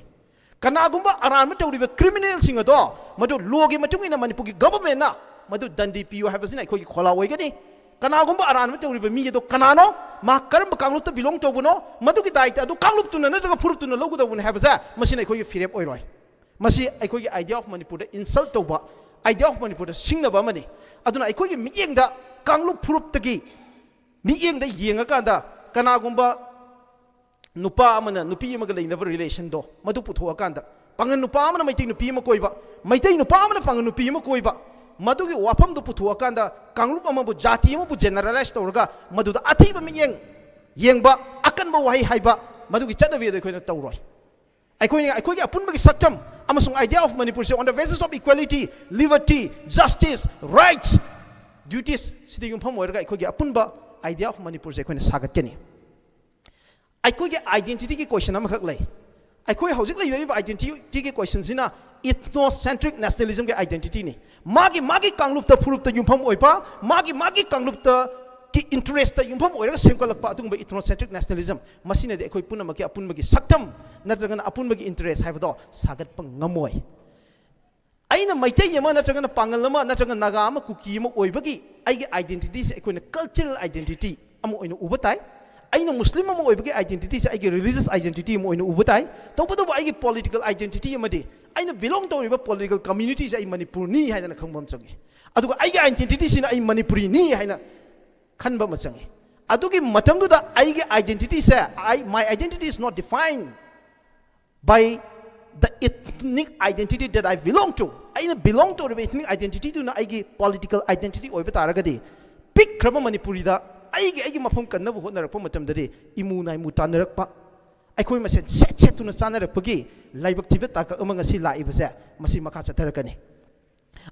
ꯀꯅꯥꯒꯨꯝꯕ ꯑꯔꯥꯟꯕ ꯇꯧꯔꯤꯕ ꯀ꯭ꯔꯤꯃꯤꯅꯦꯜꯁꯤꯡ ꯑꯗꯣ ꯃꯗꯨ ꯂꯣꯒꯤ ꯃꯇꯨꯡ ꯏꯟꯅ ꯃꯅꯤꯄꯨꯔꯒꯤ ꯒꯚꯔꯟꯃꯦꯟꯅ ꯃꯗꯨ ꯗꯟꯗꯤ ꯄꯤꯌꯨ ꯍꯥꯏꯕꯁꯤꯅ ꯑꯩꯈꯣꯏꯒꯤ ꯈꯣꯜꯂꯥꯎ ꯑꯣꯏꯒꯅꯤ꯫ ꯀꯅꯥꯒꯨꯝꯕ ꯑꯔꯥꯟꯕ ꯇꯧꯔꯤꯕ ꯃꯤ ꯑꯗꯣ ꯀꯅꯥꯅꯣ, ꯃꯍꯥꯛ ꯀꯔꯝꯕ ꯀꯥꯡꯂꯨꯞꯇ ꯕꯤꯂꯣꯡ ꯇꯧꯕꯅꯣ, ꯃꯗꯨꯒꯤ ꯗꯥꯏꯇ ꯑꯗꯨ ꯀꯥꯡꯂꯨꯞꯇꯨꯅ ꯅꯠꯇ꯭ꯔꯒ ꯐꯨꯔꯨꯞꯇꯨꯅ ꯂꯧꯒꯗꯧꯕꯅꯤ ꯍꯥꯏꯕꯁꯦ ꯃꯁꯤꯅ ꯑꯩꯈꯣꯏꯒꯤ ꯐꯤꯔꯦꯞ ꯑꯣꯏꯔꯣꯏ꯫ ꯃꯁꯤ ꯑꯩꯈꯣꯏꯒꯤ idea of Manipurꯗ ꯏꯟꯁꯜꯠ ꯇꯧꯕ, idea of Manipurꯗ ꯁꯤꯡꯅꯕ ꯑꯃꯅꯤ꯫ ꯑꯗꯨꯅ ꯑꯩꯈꯣꯏꯒꯤ ꯃꯤꯠꯌꯦꯡꯗ ꯀꯥꯡꯂꯨꯞ ꯐꯨꯔꯨꯞꯇꯒꯤ ꯃꯤꯠꯌꯦꯡꯗ ꯌꯦꯡꯉꯀꯥꯟꯗ ꯀꯅꯥꯒꯨꯝꯕ ꯅꯨꯄꯥ ꯑꯃꯅ ꯅꯨꯄꯤ ꯑꯃꯒ ꯂꯩꯅꯕ ꯔꯤꯂꯦꯁꯟꯗꯣ ꯃꯗꯨ ꯄꯨꯊꯣꯛꯑꯀꯥꯟꯗ, ꯄꯥꯉꯟ ꯅꯨꯄꯥ ꯑꯃꯅ ꯃꯩꯇꯩ ꯅꯨꯄꯤ ꯑꯃ ꯀꯣꯏꯕ, ꯃꯩꯇꯩ ꯅꯨꯄꯥ ꯑꯃꯅ ꯄꯥꯉꯟ ꯅꯨꯄꯤ ꯑꯃ ꯀꯣꯏꯕ, ꯃꯗꯨꯒꯤ ꯋꯥꯐꯝꯗꯨ ꯄꯨꯊꯣꯛꯑꯀꯥꯟꯗ ꯀꯥꯡꯂꯨꯞ ꯑꯃꯕꯨ, ꯖꯥꯇꯤ ꯑꯃꯕꯨ ꯖꯦꯅꯔꯦꯂꯥꯏꯁ ꯇꯧꯔꯒ ꯃꯗꯨꯗ ꯑꯊꯤꯕ ꯃꯤꯠꯌꯦꯡ ꯌꯦꯡꯕ, ꯑꯀꯟꯕ ꯋꯥꯍꯩ ꯍꯥꯏꯕ, ꯃꯗꯨꯒꯤ ꯆꯠꯅꯕꯤ ꯑꯗꯨ ꯑꯩꯈꯣꯏꯅ ꯇꯧꯔꯣꯏ꯫ ꯑꯩꯈꯣꯏꯅ ꯑꯩꯈꯣꯏꯒꯤ ꯑꯄꯨꯟꯕꯒꯤ ꯁꯛꯇꯝ ꯑꯃꯁꯨꯡ idea of Manipurꯁꯦ on the basis of equality, liberty, justice, rights, duties ꯁꯤꯗ ꯌꯨꯝꯐꯝ ꯑꯣꯏꯔꯒ ꯑꯩꯈꯣꯏꯒꯤ ꯑꯄꯨꯟꯕ idea of Manipurꯁꯦ ꯑꯩꯈꯣꯏꯅ ꯁꯥꯒꯠꯀꯅꯤ꯫ ꯑꯩꯈꯣꯏꯒꯤ identityꯒꯤ question ꯑꯃꯈꯛ ꯂꯩ꯫ ꯑꯩꯈꯣꯏ ꯍꯧꯖꯤꯛ ꯂꯩꯅꯔꯤꯕ identityꯒꯤ questionꯁꯤꯅ ethnocentric nationalismꯒꯤ identityꯅꯤ꯫ ꯃꯥꯒꯤ ꯃꯥꯒꯤ ꯀꯥꯡꯂꯨꯞꯇ, ꯐꯨꯔꯨꯞꯇ ꯌꯨꯝꯐꯝ ꯑꯣꯏꯕ, ꯃꯥꯒꯤ ꯃꯥꯒꯤ ꯀꯥꯡꯂꯨꯞꯇꯒꯤ interestꯇ ꯌꯨꯝꯐꯝ ꯑꯣꯏꯔꯒ ꯁꯦꯝꯒꯠꯂꯛꯄ ꯑꯗꯨꯒꯨꯝꯕ ethnocentric nationalism, ꯃꯁꯤꯅꯗꯤ ꯑꯩꯈꯣꯏ ꯄꯨꯝꯅꯃꯛꯀꯤ ꯑꯄꯨꯟꯕꯒꯤ ꯁꯛꯇꯝ ꯅꯠꯇ꯭ꯔꯒꯅ ꯑꯄꯨꯟꯕꯒꯤ interest ꯍꯥꯏꯕꯗꯣ ꯁꯥꯒꯠꯄ ꯉꯝꯃꯣꯏ꯫ ꯑꯩꯅ ꯃꯩꯇꯩ ꯑꯃ ꯅꯠꯇ꯭ꯔꯒꯅ ꯄꯥꯉꯜ ꯑꯃ ꯅꯠꯇ꯭ꯔꯒ ꯅꯥꯒꯥ ꯑꯃ, ꯀꯨꯀꯤ ꯑꯃ ꯑꯣꯏꯕꯒꯤ ꯑꯩꯒꯤ identityꯁꯦ ꯑꯩꯈꯣꯏꯅ cultural identity ꯑꯃ ꯑꯣꯏꯅ ꯎꯕ ꯇꯥꯏ꯫ ꯑꯩꯅ ꯃꯨꯁꯂꯤꯝ ꯑꯃ ꯑꯣꯏꯕꯒꯤ identityꯁꯦ ꯑꯩꯒꯤ religious identity ꯑꯃ ꯑꯣꯏꯅ ꯎꯕ ꯇꯥꯏ꯫ ꯇꯧꯕꯇꯕꯨ ꯑꯩꯒꯤ political identity ꯑꯃꯗꯤ ꯑꯩꯅ belong ꯇꯧꯔꯤꯕ political communityꯁꯦ ꯑꯩ ꯃꯅꯤꯄꯨꯔꯅꯤ ꯍꯥꯏꯗꯅ ꯈꯪꯕ ꯑꯃ ꯆꯪꯉꯤ꯫ ꯑꯗꯨꯒ ꯑꯩꯒꯤ identityꯁꯤꯅ ꯑꯩ ꯃꯅꯤꯄꯨꯔꯤꯅꯤ ꯍꯥꯏꯅ ꯈꯟꯕ ꯑꯃ ꯆꯪꯉꯤ꯫ ꯑꯗꯨꯒꯤ ꯃꯇꯝꯗꯨꯗ ꯑꯩꯒꯤ identity say, I, my identity is not defined by the ethnic identity that I belong to. ꯑꯩꯅ belong ꯇꯧꯔꯤꯕ ethnic identity ꯗꯨꯅ ꯑꯩꯒꯤ political identity ꯑꯣꯏꯕ ꯇꯥꯔꯒꯗꯤ, ꯄꯤꯛꯈ꯭ꯔꯕ ꯃꯅꯤꯄꯨꯔꯤꯗ ꯑꯩꯒꯤ, ꯑꯩꯒꯤ ꯃꯐꯝ ꯀꯟꯅꯕ ꯍꯣꯠꯅꯔꯛꯄ ꯃꯇꯝꯗꯗꯤ ꯏꯃꯨ ꯅꯥꯏꯃꯨ ꯇꯥꯟꯅꯔꯛꯄ, ꯑꯩꯈꯣꯏ ꯃꯁꯦꯟ ꯁꯦꯠ ꯁꯦꯠꯇꯨꯅ ꯆꯥꯅꯔꯛꯄꯒꯤ ꯂꯥꯏꯕꯛ ꯊꯤꯕ ꯇꯥꯡꯀꯛ ꯑꯃ ꯉꯁꯤ ꯂꯥꯛꯏꯕꯁꯦ, ꯃꯁꯤ ꯃꯈꯥ ꯆꯠꯊꯔꯛꯀꯅꯤ꯫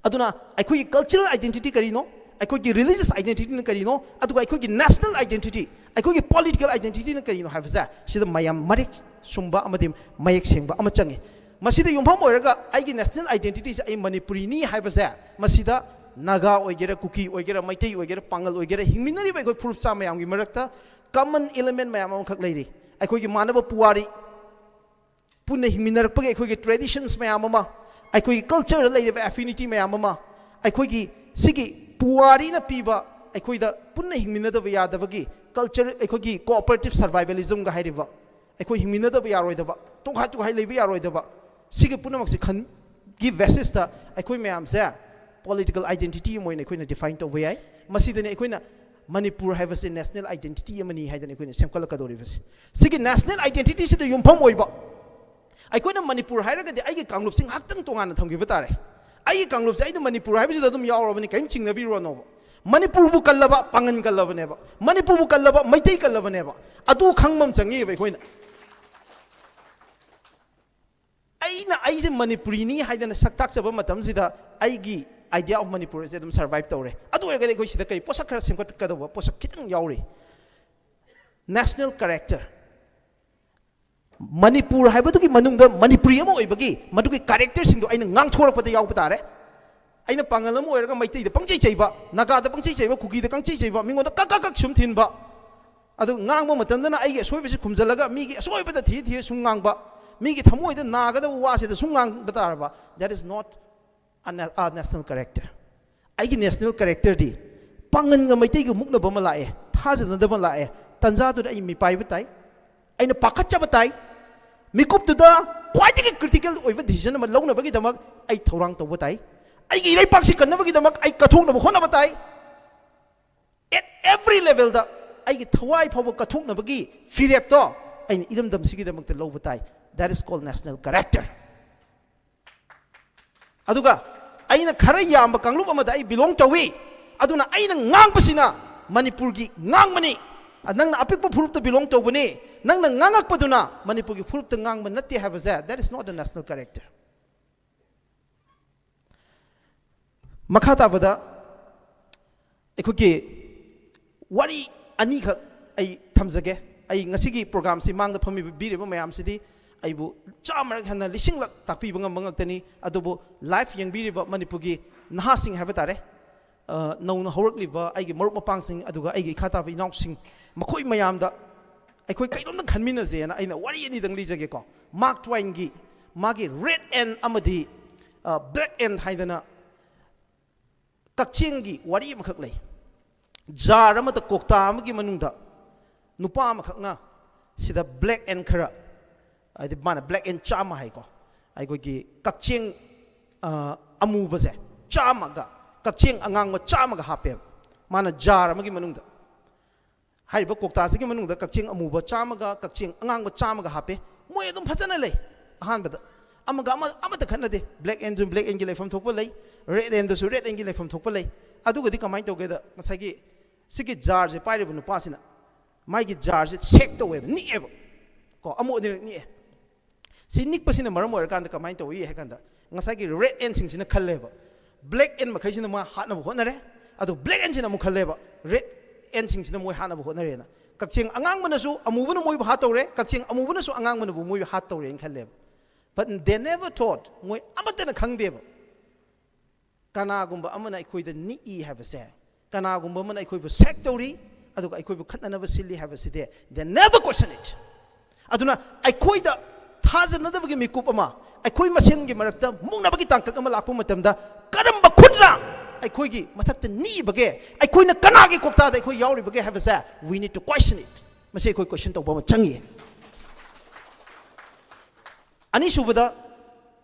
ꯑꯗꯨꯅ ꯑꯩꯈꯣꯏꯒꯤ cultural identity ꯀꯔꯤꯅꯣ, ꯑꯩꯈꯣꯏꯒꯤ religious identity ꯅ ꯀꯔꯤꯅꯣ, ꯑꯗꯨꯒ ꯑꯩꯈꯣꯏꯒꯤ national identity, ꯑꯩꯈꯣꯏꯒꯤ political identity ꯅ ꯀꯔꯤꯅꯣ ꯍꯥꯏꯕꯁꯦ ꯁꯤꯗ ꯃꯌꯥꯝ ꯃꯔꯤꯛ ꯁꯨꯝꯕ ꯑꯃꯗꯤ ꯃꯌꯦꯛ ꯁꯦꯡꯕ ꯑꯃ ꯆꯪꯉꯤ꯫ ꯃꯁꯤꯗ ꯌꯨꯝꯐꯝ ꯑꯣꯏꯔꯒ ꯑꯩꯒꯤ national identity ꯁꯦ ꯑꯩ ꯃꯅꯤꯄꯨꯔꯤꯅꯤ ꯍꯥꯏꯕꯁꯦ, ꯃꯁꯤꯗ ꯅꯥꯒꯥ ꯑꯣꯏꯒꯦꯔꯥ, ꯀꯨꯀꯤ ꯑꯣꯏꯒꯦꯔꯥ, ꯃꯩꯇꯩ ꯑꯣꯏꯒꯦꯔꯥ, ꯄꯥꯉꯜ ꯑꯣꯏꯒꯦꯔꯥ, ꯍꯤꯡꯃꯤꯟꯅꯔꯤꯕ ꯑꯩꯈꯣꯏ ꯐꯨꯔꯨꯞꯆꯥ ꯃꯌꯥꯝꯒꯤ ꯃꯔꯛꯇ common element ꯃꯌꯥꯝ ꯑꯃꯈꯛ ꯂꯩꯔꯤ꯫ ꯑꯩꯈꯣꯏꯒꯤ ꯃꯥꯟꯅꯕ ꯄꯨꯋꯥꯔꯤ, ꯄꯨꯟꯅ ꯍꯤꯡꯃꯤꯟꯅꯔꯛꯄꯒꯤ ꯑꯩꯈꯣꯏꯒꯤ traditions ꯃꯌꯥꯝ ꯑꯃ, ꯑꯩꯈꯣꯏꯒꯤ culture ꯗ ꯂꯩꯔꯤꯕ affinity ꯃꯌꯥꯝ ꯑꯃ, ꯑꯩꯈꯣꯏꯒꯤ ꯁꯤꯒꯤ ꯄꯨꯋꯥꯔꯤꯅ ꯄꯤꯕ ꯑꯩꯈꯣꯏꯗ ꯄꯨꯟꯅ ꯍꯤꯡꯃꯤꯟꯅꯗꯕ ꯌꯥꯗꯕꯒꯤ culture, ꯑꯩꯈꯣꯏꯒꯤ cooperative survivalism ꯒ ꯍꯥꯏꯔꯤꯕ, ꯑꯩꯈꯣꯏ ꯍꯤꯡꯃꯤꯟꯅꯗꯕ ꯌꯥꯔꯣꯏꯗꯕ, ꯇꯣꯈꯥꯏ ꯇꯣꯈꯥꯏ ꯂꯩꯕ ꯌꯥꯔꯣꯏꯗꯕ, ꯁꯤꯒꯤ ꯄꯨꯝꯅꯃꯛꯁꯤ ꯈꯟ-, ꯒꯤ basis ꯇ ꯑꯩꯈꯣꯏ ꯃꯌꯥꯝꯁꯦ political identity ꯑꯃ ꯑꯣꯏꯅ ꯑꯩꯈꯣꯏꯅ define ꯇꯧꯕ ꯌꯥꯏ꯫ ꯃꯁꯤꯗꯅꯤ ꯑꯩꯈꯣꯏꯅ ꯃꯅꯤꯄꯨꯔ ꯍꯥꯏꯕꯁꯤ national identity ꯑꯃꯅꯤ ꯍꯥꯏꯗꯅ ꯑꯩꯈꯣꯏꯅ ꯁꯦꯝꯒꯠꯂꯛꯀꯗꯧꯔꯤꯕꯁꯤ꯫ ꯁꯤꯒꯤ national identity ꯁꯤꯗ ꯌꯨꯝꯐꯝ ꯑꯣꯏꯕ, ꯑꯩꯈꯣꯏꯅ ꯃꯅꯤꯄꯨꯔ ꯍꯥꯏꯔꯒꯗꯤ ꯑꯩꯒꯤ ꯀꯥꯡꯂꯨꯞꯁꯤ ꯉꯥꯏꯍꯥꯛꯇꯪ ꯇꯣꯉꯥꯟꯅ ꯊꯝꯈꯤꯕ ꯇꯥꯔꯦ꯫ ꯑꯩꯒꯤ ꯀꯥꯡꯂꯨꯞꯁꯦ ꯑꯩꯅ ꯃꯅꯤꯄꯨꯔ ꯍꯥꯏꯕꯁꯤꯗ ꯑꯗꯨꯝ ꯌꯥꯎꯔꯕꯅꯤ, ꯀꯔꯤꯝ ꯆꯤꯡꯅꯕꯤꯔꯨꯔꯅꯣꯕ꯫ ꯃꯅꯤꯄꯨꯔꯕꯨ ꯀꯜꯂꯕ ꯄꯥꯉꯟ ꯀꯜꯂꯕꯅꯦꯕ, ꯃꯅꯤꯄꯨꯔꯕꯨ ꯀꯜꯂꯕ ꯃꯩꯇꯩ ꯀꯜꯂꯕꯅꯦꯕ꯫ ꯑꯗꯨ ꯈꯪꯕ ꯑꯃ ꯆꯪꯉꯤꯕ ꯑꯩꯈꯣꯏꯅ꯫ ꯑꯩꯅ ꯑꯩꯁꯦ ꯃꯅꯤꯄꯨꯔꯤꯅꯤ ꯍꯥꯏꯗꯅ ꯁꯛ ꯇꯥꯛꯆꯕ ꯃꯇꯝꯁꯤꯗ ꯑꯩꯒꯤ idea of ꯃꯅꯤꯄꯨꯔ ꯑꯁꯦ ꯑꯗꯨꯝ survive ꯇꯧꯔꯦ꯫ ꯑꯗꯨ ꯑꯣꯏꯔꯒꯗꯤ ꯑꯩꯈꯣꯏ ꯁꯤꯗ ꯀꯔꯤ ꯄꯣꯠꯁꯛ ꯈꯔ ꯁꯦꯝꯒꯠꯀꯗꯧꯕ ꯄꯣꯠꯁꯛ ꯈꯤꯇꯪ ꯌꯥꯎꯔꯤ꯫ National character꯫ ꯃꯅꯤꯄꯨꯔ ꯍꯥꯏꯕꯗꯨꯒꯤ ꯃꯅꯨꯡꯗ ꯃꯅꯤꯄꯨꯔꯤ ꯑꯃ ꯑꯣꯏꯕꯒꯤ ꯃꯗꯨꯒꯤ character ꯁꯤꯡꯗꯣ ꯑꯩꯅ ꯉꯥꯡꯊꯣꯔꯛꯄꯗ ꯌꯥꯎꯕ ꯇꯥꯔꯦ꯫ ꯑꯩꯅ ꯄꯥꯉꯜ ꯑꯃ ꯑꯣꯏꯔꯒ ꯃꯩꯇꯩꯗ ꯄꯪꯆꯩ ꯆꯩꯕ, ꯅꯥꯒꯥꯗ ꯄꯪꯆꯩ ꯆꯩꯕ, ꯀꯨꯀꯤꯗ ꯄꯪꯆꯩ ꯆꯩꯕ, ꯃꯤꯉꯣꯟꯗ ꯀꯛ ꯀꯛ ꯀꯛ ꯁꯨꯝ ꯊꯤꯟꯕ, ꯑꯗꯨ ꯉꯥꯡꯕ ꯃꯇꯝꯗꯅ ꯑꯩꯒꯤ ꯑꯁꯣꯏꯕꯁꯤ ꯈꯨꯝꯖꯤꯜꯂꯒ ꯃꯤꯒꯤ ꯑꯁꯣꯏꯕꯗ ꯊꯤꯔ ꯊꯤꯔ ꯁꯨꯝ ꯉꯥꯡꯕ, ꯃꯤꯒꯤ ꯊꯃꯣꯏꯗ ꯅꯥꯒꯗꯕ ꯋꯥꯁꯤꯗ ꯁꯨꯝ ꯉꯥꯡꯕ ꯇꯥꯔꯕ, that is not a na-, a national character. ꯑꯩꯒꯤ national character ꯗꯤ ꯄꯥꯉꯟꯒ ꯃꯩꯇꯩꯒ ꯃꯨꯛꯅꯕ ꯑꯃ ꯂꯥꯛꯑꯦ, ꯊꯥꯖꯅꯗꯕ ꯑꯃ ꯂꯥꯛꯑꯦ, ꯇꯟꯖꯥꯗꯨꯗ ꯑꯩ ꯃꯤꯄꯥꯏꯕ ꯇꯥꯏ, ꯑꯩꯅ ꯄꯥꯈꯠꯆꯕ ꯇꯥꯏ, ꯃꯤꯀꯨꯞꯇꯨꯗ ꯈ꯭ꯋꯥꯏꯗꯒꯤ critical ꯑꯣꯏꯕ decision ꯑꯃ ꯂꯧꯅꯕꯒꯤꯗꯃꯛ ꯑꯩ ꯊꯧꯔꯥꯡ ꯇꯧꯕ ꯇꯥꯏ, ꯑꯩꯒꯤ ꯏꯔꯩꯄꯥꯛꯁꯤ ꯀꯟꯅꯕꯒꯤꯗꯃꯛ ꯑꯩ ꯀꯠꯊꯣꯛꯅꯕ ꯍꯣꯠꯅꯕ ꯇꯥꯏ꯫ At every levelꯗ ꯑꯩꯒꯤ ꯊꯋꯥꯏ ꯐꯥꯎꯕ ꯀꯠꯊꯣꯛꯅꯕꯒꯤ ꯐꯤꯔꯦꯞꯇꯣ ꯑꯩꯅ ꯏꯔꯝꯗꯝꯁꯤꯒꯤꯗꯃꯛꯇ ꯂꯧꯕ ꯇꯥꯏ. That is called national character. ꯑꯗꯨꯒ ꯑꯩꯅ ꯈꯔ ꯌꯥꯝꯕ ꯀꯥꯡꯂꯨꯞ ꯑꯃꯗ ꯑꯩ ꯕꯤꯂꯣꯡ ꯇꯧꯏ, ꯑꯗꯨꯅ ꯑꯩꯅ ꯉꯥꯡꯕꯁꯤꯅ ꯃꯅꯤꯄꯨꯔꯒꯤ ꯉꯥꯡꯕꯅꯤ. ꯅꯪꯅ ꯑꯄꯤꯛꯄ ꯐꯨꯔꯨꯞꯇ ꯕꯤꯂꯣꯡ ꯇꯧꯕꯅꯤ, ꯅꯪꯅ ꯉꯥꯡꯉꯛꯄꯗꯨꯅ ꯃꯅꯤꯄꯨꯔꯒꯤ ꯐꯨꯔꯨꯞꯇ ꯉꯥꯡꯕ ꯅꯠꯇꯦ ꯍꯥꯏꯕꯁꯦ, that is not a national character. ꯃꯈꯥ ꯇꯥꯕꯗ ꯑꯩꯈꯣꯏꯒꯤ ꯋꯥꯔꯤ ꯑꯅꯤꯈꯛ ꯑꯩ ꯊꯝꯖꯒꯦ. ꯑꯩ ꯉꯁꯤꯒꯤ ꯄ꯭ꯔꯣꯒ꯭ꯔꯥꯝꯁꯤ ꯃꯥꯡꯗ ꯐꯝꯕꯤꯔꯤꯕ ꯃꯌꯥꯝꯁꯤꯗꯤ ꯑꯩꯕꯨ ꯆꯥꯝꯃꯔꯛ ꯍꯦꯟꯅ ꯂꯤꯁꯤꯡꯂꯛ ꯇꯥꯛꯄꯤꯕ ꯉꯝꯕ ꯉꯥꯛꯇꯅꯤ, ꯑꯗꯨꯕꯨ ꯂꯥꯏꯐ ꯌꯦꯡꯕꯤꯔꯤꯕ ꯃꯅꯤꯄꯨꯔꯒꯤ ꯅꯍꯥꯁꯤꯡ ꯍꯥꯏꯕ ꯇꯥꯔꯦ, ꯑ, ꯅꯧꯅ ꯍꯧꯔꯛꯂꯤꯕ ꯑꯩꯒꯤ ꯃꯔꯨꯞ ꯃꯄꯥꯡꯁꯤꯡ, ꯑꯗꯨꯒ ꯑꯩꯒꯤ ꯏꯈꯥ ꯇꯥꯕ ꯏꯅꯥꯎꯁꯤꯡ, ꯃꯈꯣꯏ ꯃꯌꯥꯝꯗ ꯑꯩꯈꯣꯏ ꯀꯩꯅꯣꯝꯇ ꯈꯟꯃꯤꯟꯅꯁꯦꯅ ꯑꯩꯅ ꯋꯥꯔꯤ ꯑꯅꯤꯗꯪ ꯂꯤꯖꯒꯦꯀꯣ. ꯃꯥꯔꯛ ꯇ꯭ꯋꯥꯏꯟꯒꯤ ꯃꯥꯒꯤ ꯔꯦꯗ ꯑꯦꯟ ꯑꯃꯗꯤ, ꯑ, ꯕ꯭ꯂꯦꯛ ꯑꯦꯟ ꯍꯥꯏꯗꯅ ꯀꯛꯆꯦꯡꯒꯤ ꯋꯥꯔꯤ ꯑꯃꯈꯛ ꯂꯩ. ꯖꯥꯔ ꯑꯃꯗ, ꯀꯧꯇꯥ ꯑꯃꯒꯤ ꯃꯅꯨꯡꯗ ꯅꯨꯄꯥ ꯑꯃꯈꯛꯅ ꯁꯤꯗ ꯕ꯭ꯂꯦꯛ ꯑꯦꯟ ꯈꯔ, ꯍꯥꯏꯗꯤ ꯃꯥꯅ ꯕ꯭ꯂꯦꯛ ꯑꯦꯟ ꯆꯥꯝꯃ ꯍꯥꯏꯀꯣ, ꯑꯩꯈꯣꯏꯒꯤ ꯀꯛꯆꯦꯡ, ꯑ, ꯑꯃꯨꯕꯁꯦ ꯆꯥꯝꯃꯒ, ꯀꯛꯆꯦꯡ ꯑꯉꯥꯡꯕ ꯆꯥꯝꯃꯒ ꯍꯥꯞꯄꯦꯕ ꯃꯥꯅ ꯖꯥꯔ ꯑꯃꯒꯤ ꯃꯅꯨꯡꯗ. ꯍꯥꯏꯔꯤꯕ ꯀꯧꯇꯥꯁꯤꯒꯤ ꯃꯅꯨꯡꯗ ꯀꯛꯆꯦꯡ ꯑꯃꯨꯕ ꯆꯥꯝꯃꯒ ꯀꯛꯆꯦꯡ ꯑꯉꯥꯡꯕ ꯆꯥꯝꯃꯒ ꯍꯥꯞꯄꯦ. ꯃꯣꯏ ꯑꯗꯨꯝ ꯐꯖꯅ ꯂꯩ꯫ ꯑꯍꯥꯟꯕꯗ ꯑꯃꯒ ꯑꯃ ꯑꯃꯠꯇ ꯈꯠꯅꯗꯦ. ꯕ꯭ꯂꯦꯛ ꯑꯦꯟꯁꯨ ꯕ꯭ꯂꯦꯛ ꯑꯦꯟꯒꯤ ꯂꯩꯐꯝ ꯊꯣꯛꯄ ꯂꯩ, ꯔꯦꯗ ꯑꯦꯟꯗꯁꯨ ꯔꯦꯗ ꯑꯦꯟꯒꯤ ꯂꯩꯐꯝ ꯊꯣꯛꯄ ꯂꯩ. ꯑꯗꯨꯒꯗꯤ ꯀꯃꯥꯏꯅ ꯇꯧꯒꯦꯗ, ꯉꯁꯥꯏꯒꯤ ꯁꯤꯒꯤ ꯖꯥꯔꯁꯦ ꯄꯥꯏꯔꯤꯕ ꯅꯨꯄꯥꯁꯤꯅ ꯃꯥꯒꯤ ꯖꯥꯔꯁꯦ ꯁꯦꯛ ꯇꯧꯋꯦꯕ, ꯅꯤꯛꯑꯦꯕ ꯀꯣ, ꯑꯃꯨꯛ ꯑꯅꯤꯔꯛ ꯅꯤꯛꯑꯦ. ꯁꯤ ꯅꯤꯛꯄꯁꯤꯅ ꯃꯔꯝ ꯑꯣꯏꯔꯀꯥꯟꯗ ꯀꯃꯥꯏꯅ ꯇꯧꯏ ꯍꯥꯏ ꯀꯥꯟꯗ, ꯉꯁꯥꯏꯒꯤ ꯔꯦꯗ ꯑꯦꯟꯁꯤꯡꯁꯤꯅ ꯈꯜꯂꯦꯕ, ꯕ꯭ꯂꯦꯛ ꯑꯦꯟ ꯃꯈꯩꯁꯤꯅ ꯃꯥ ꯍꯥꯠꯅꯕ ꯍꯣꯠꯅꯔꯦ, ꯑꯗꯨ ꯕ꯭ꯂꯦꯛ ꯑꯦꯟꯁꯤꯅ ꯑꯃꯨꯛ ꯈꯜꯂꯦꯕ, ꯔꯦꯗ ꯑꯦꯟꯁꯤꯡꯁꯤꯅ ꯃꯣꯏ ꯍꯥꯠꯅꯕ ꯍꯣꯠꯅꯔꯦꯅ. ꯀꯛꯆꯦꯡ ꯑꯉꯥꯡꯕꯅꯁꯨ ꯑꯃꯨꯕꯅ ꯃꯣꯏꯕꯨ ꯍꯥꯠꯇꯧꯔꯦ, ꯀꯛꯆꯦꯡ ꯑꯃꯨꯕꯅꯁꯨ ꯑꯉꯥꯡꯕꯅꯕꯨ ꯃꯣꯏꯕꯨ ꯍꯥꯠꯇꯧꯔꯦꯅ ꯈꯜꯂꯦꯕ. But they never thought, ꯃꯣꯏ ꯑꯃꯠꯇꯅ ꯈꯪꯗꯦꯕ, ꯀꯅꯥꯒꯨꯝꯕ ꯑꯃꯅ ꯑꯩꯈꯣꯏꯗ ꯅꯤꯛꯏ ꯍꯥꯏꯕꯁꯦ, ꯀꯅꯥꯒꯨꯝꯕ ꯑꯃꯅ ꯑꯩꯈꯣꯏꯕꯨ ꯁꯦꯛ ꯇꯧꯔꯤ, ꯑꯗꯨꯒ ꯑꯩꯈꯣꯏꯕꯨ ꯈꯠꯅꯅꯕ ꯁꯤꯜꯂꯤ ꯍꯥꯏꯕꯁꯤꯗꯤ they never question it. ꯑꯗꯨꯅ ꯑꯩꯈꯣꯏꯗ ꯊꯥꯖꯅꯗꯕꯒꯤ ꯃꯤꯀꯨꯞ ꯑꯃ, ꯑꯩꯈꯣꯏ ꯃꯁꯦꯟꯒꯤ ꯃꯔꯛꯇ ꯃꯨꯛꯅꯕꯒꯤ ꯇꯥꯡꯀꯛ ꯑꯃ ꯂꯥꯛꯄ ꯃꯇꯝꯗ, ꯀꯔꯝꯕ ꯈꯨꯠꯅ ꯑꯩꯈꯣꯏꯒꯤ ꯃꯊꯛꯇ ꯅꯤꯛꯏꯕꯒꯦ, ꯑꯩꯈꯣꯏꯅ ꯀꯅꯥꯒꯤ ꯀꯣꯛꯇꯥꯗ ꯑꯩꯈꯣꯏ ꯌꯥꯎꯔꯤꯕꯒꯦ ꯍꯥꯏꯕꯁꯦ, we need to question it. ꯃꯁꯤ ꯑꯩꯈꯣꯏ ꯀꯣꯏꯁꯟ ꯇꯧꯕ ꯑꯃ ꯆꯪꯉꯤ. ꯑꯅꯤꯁꯨꯕꯗ,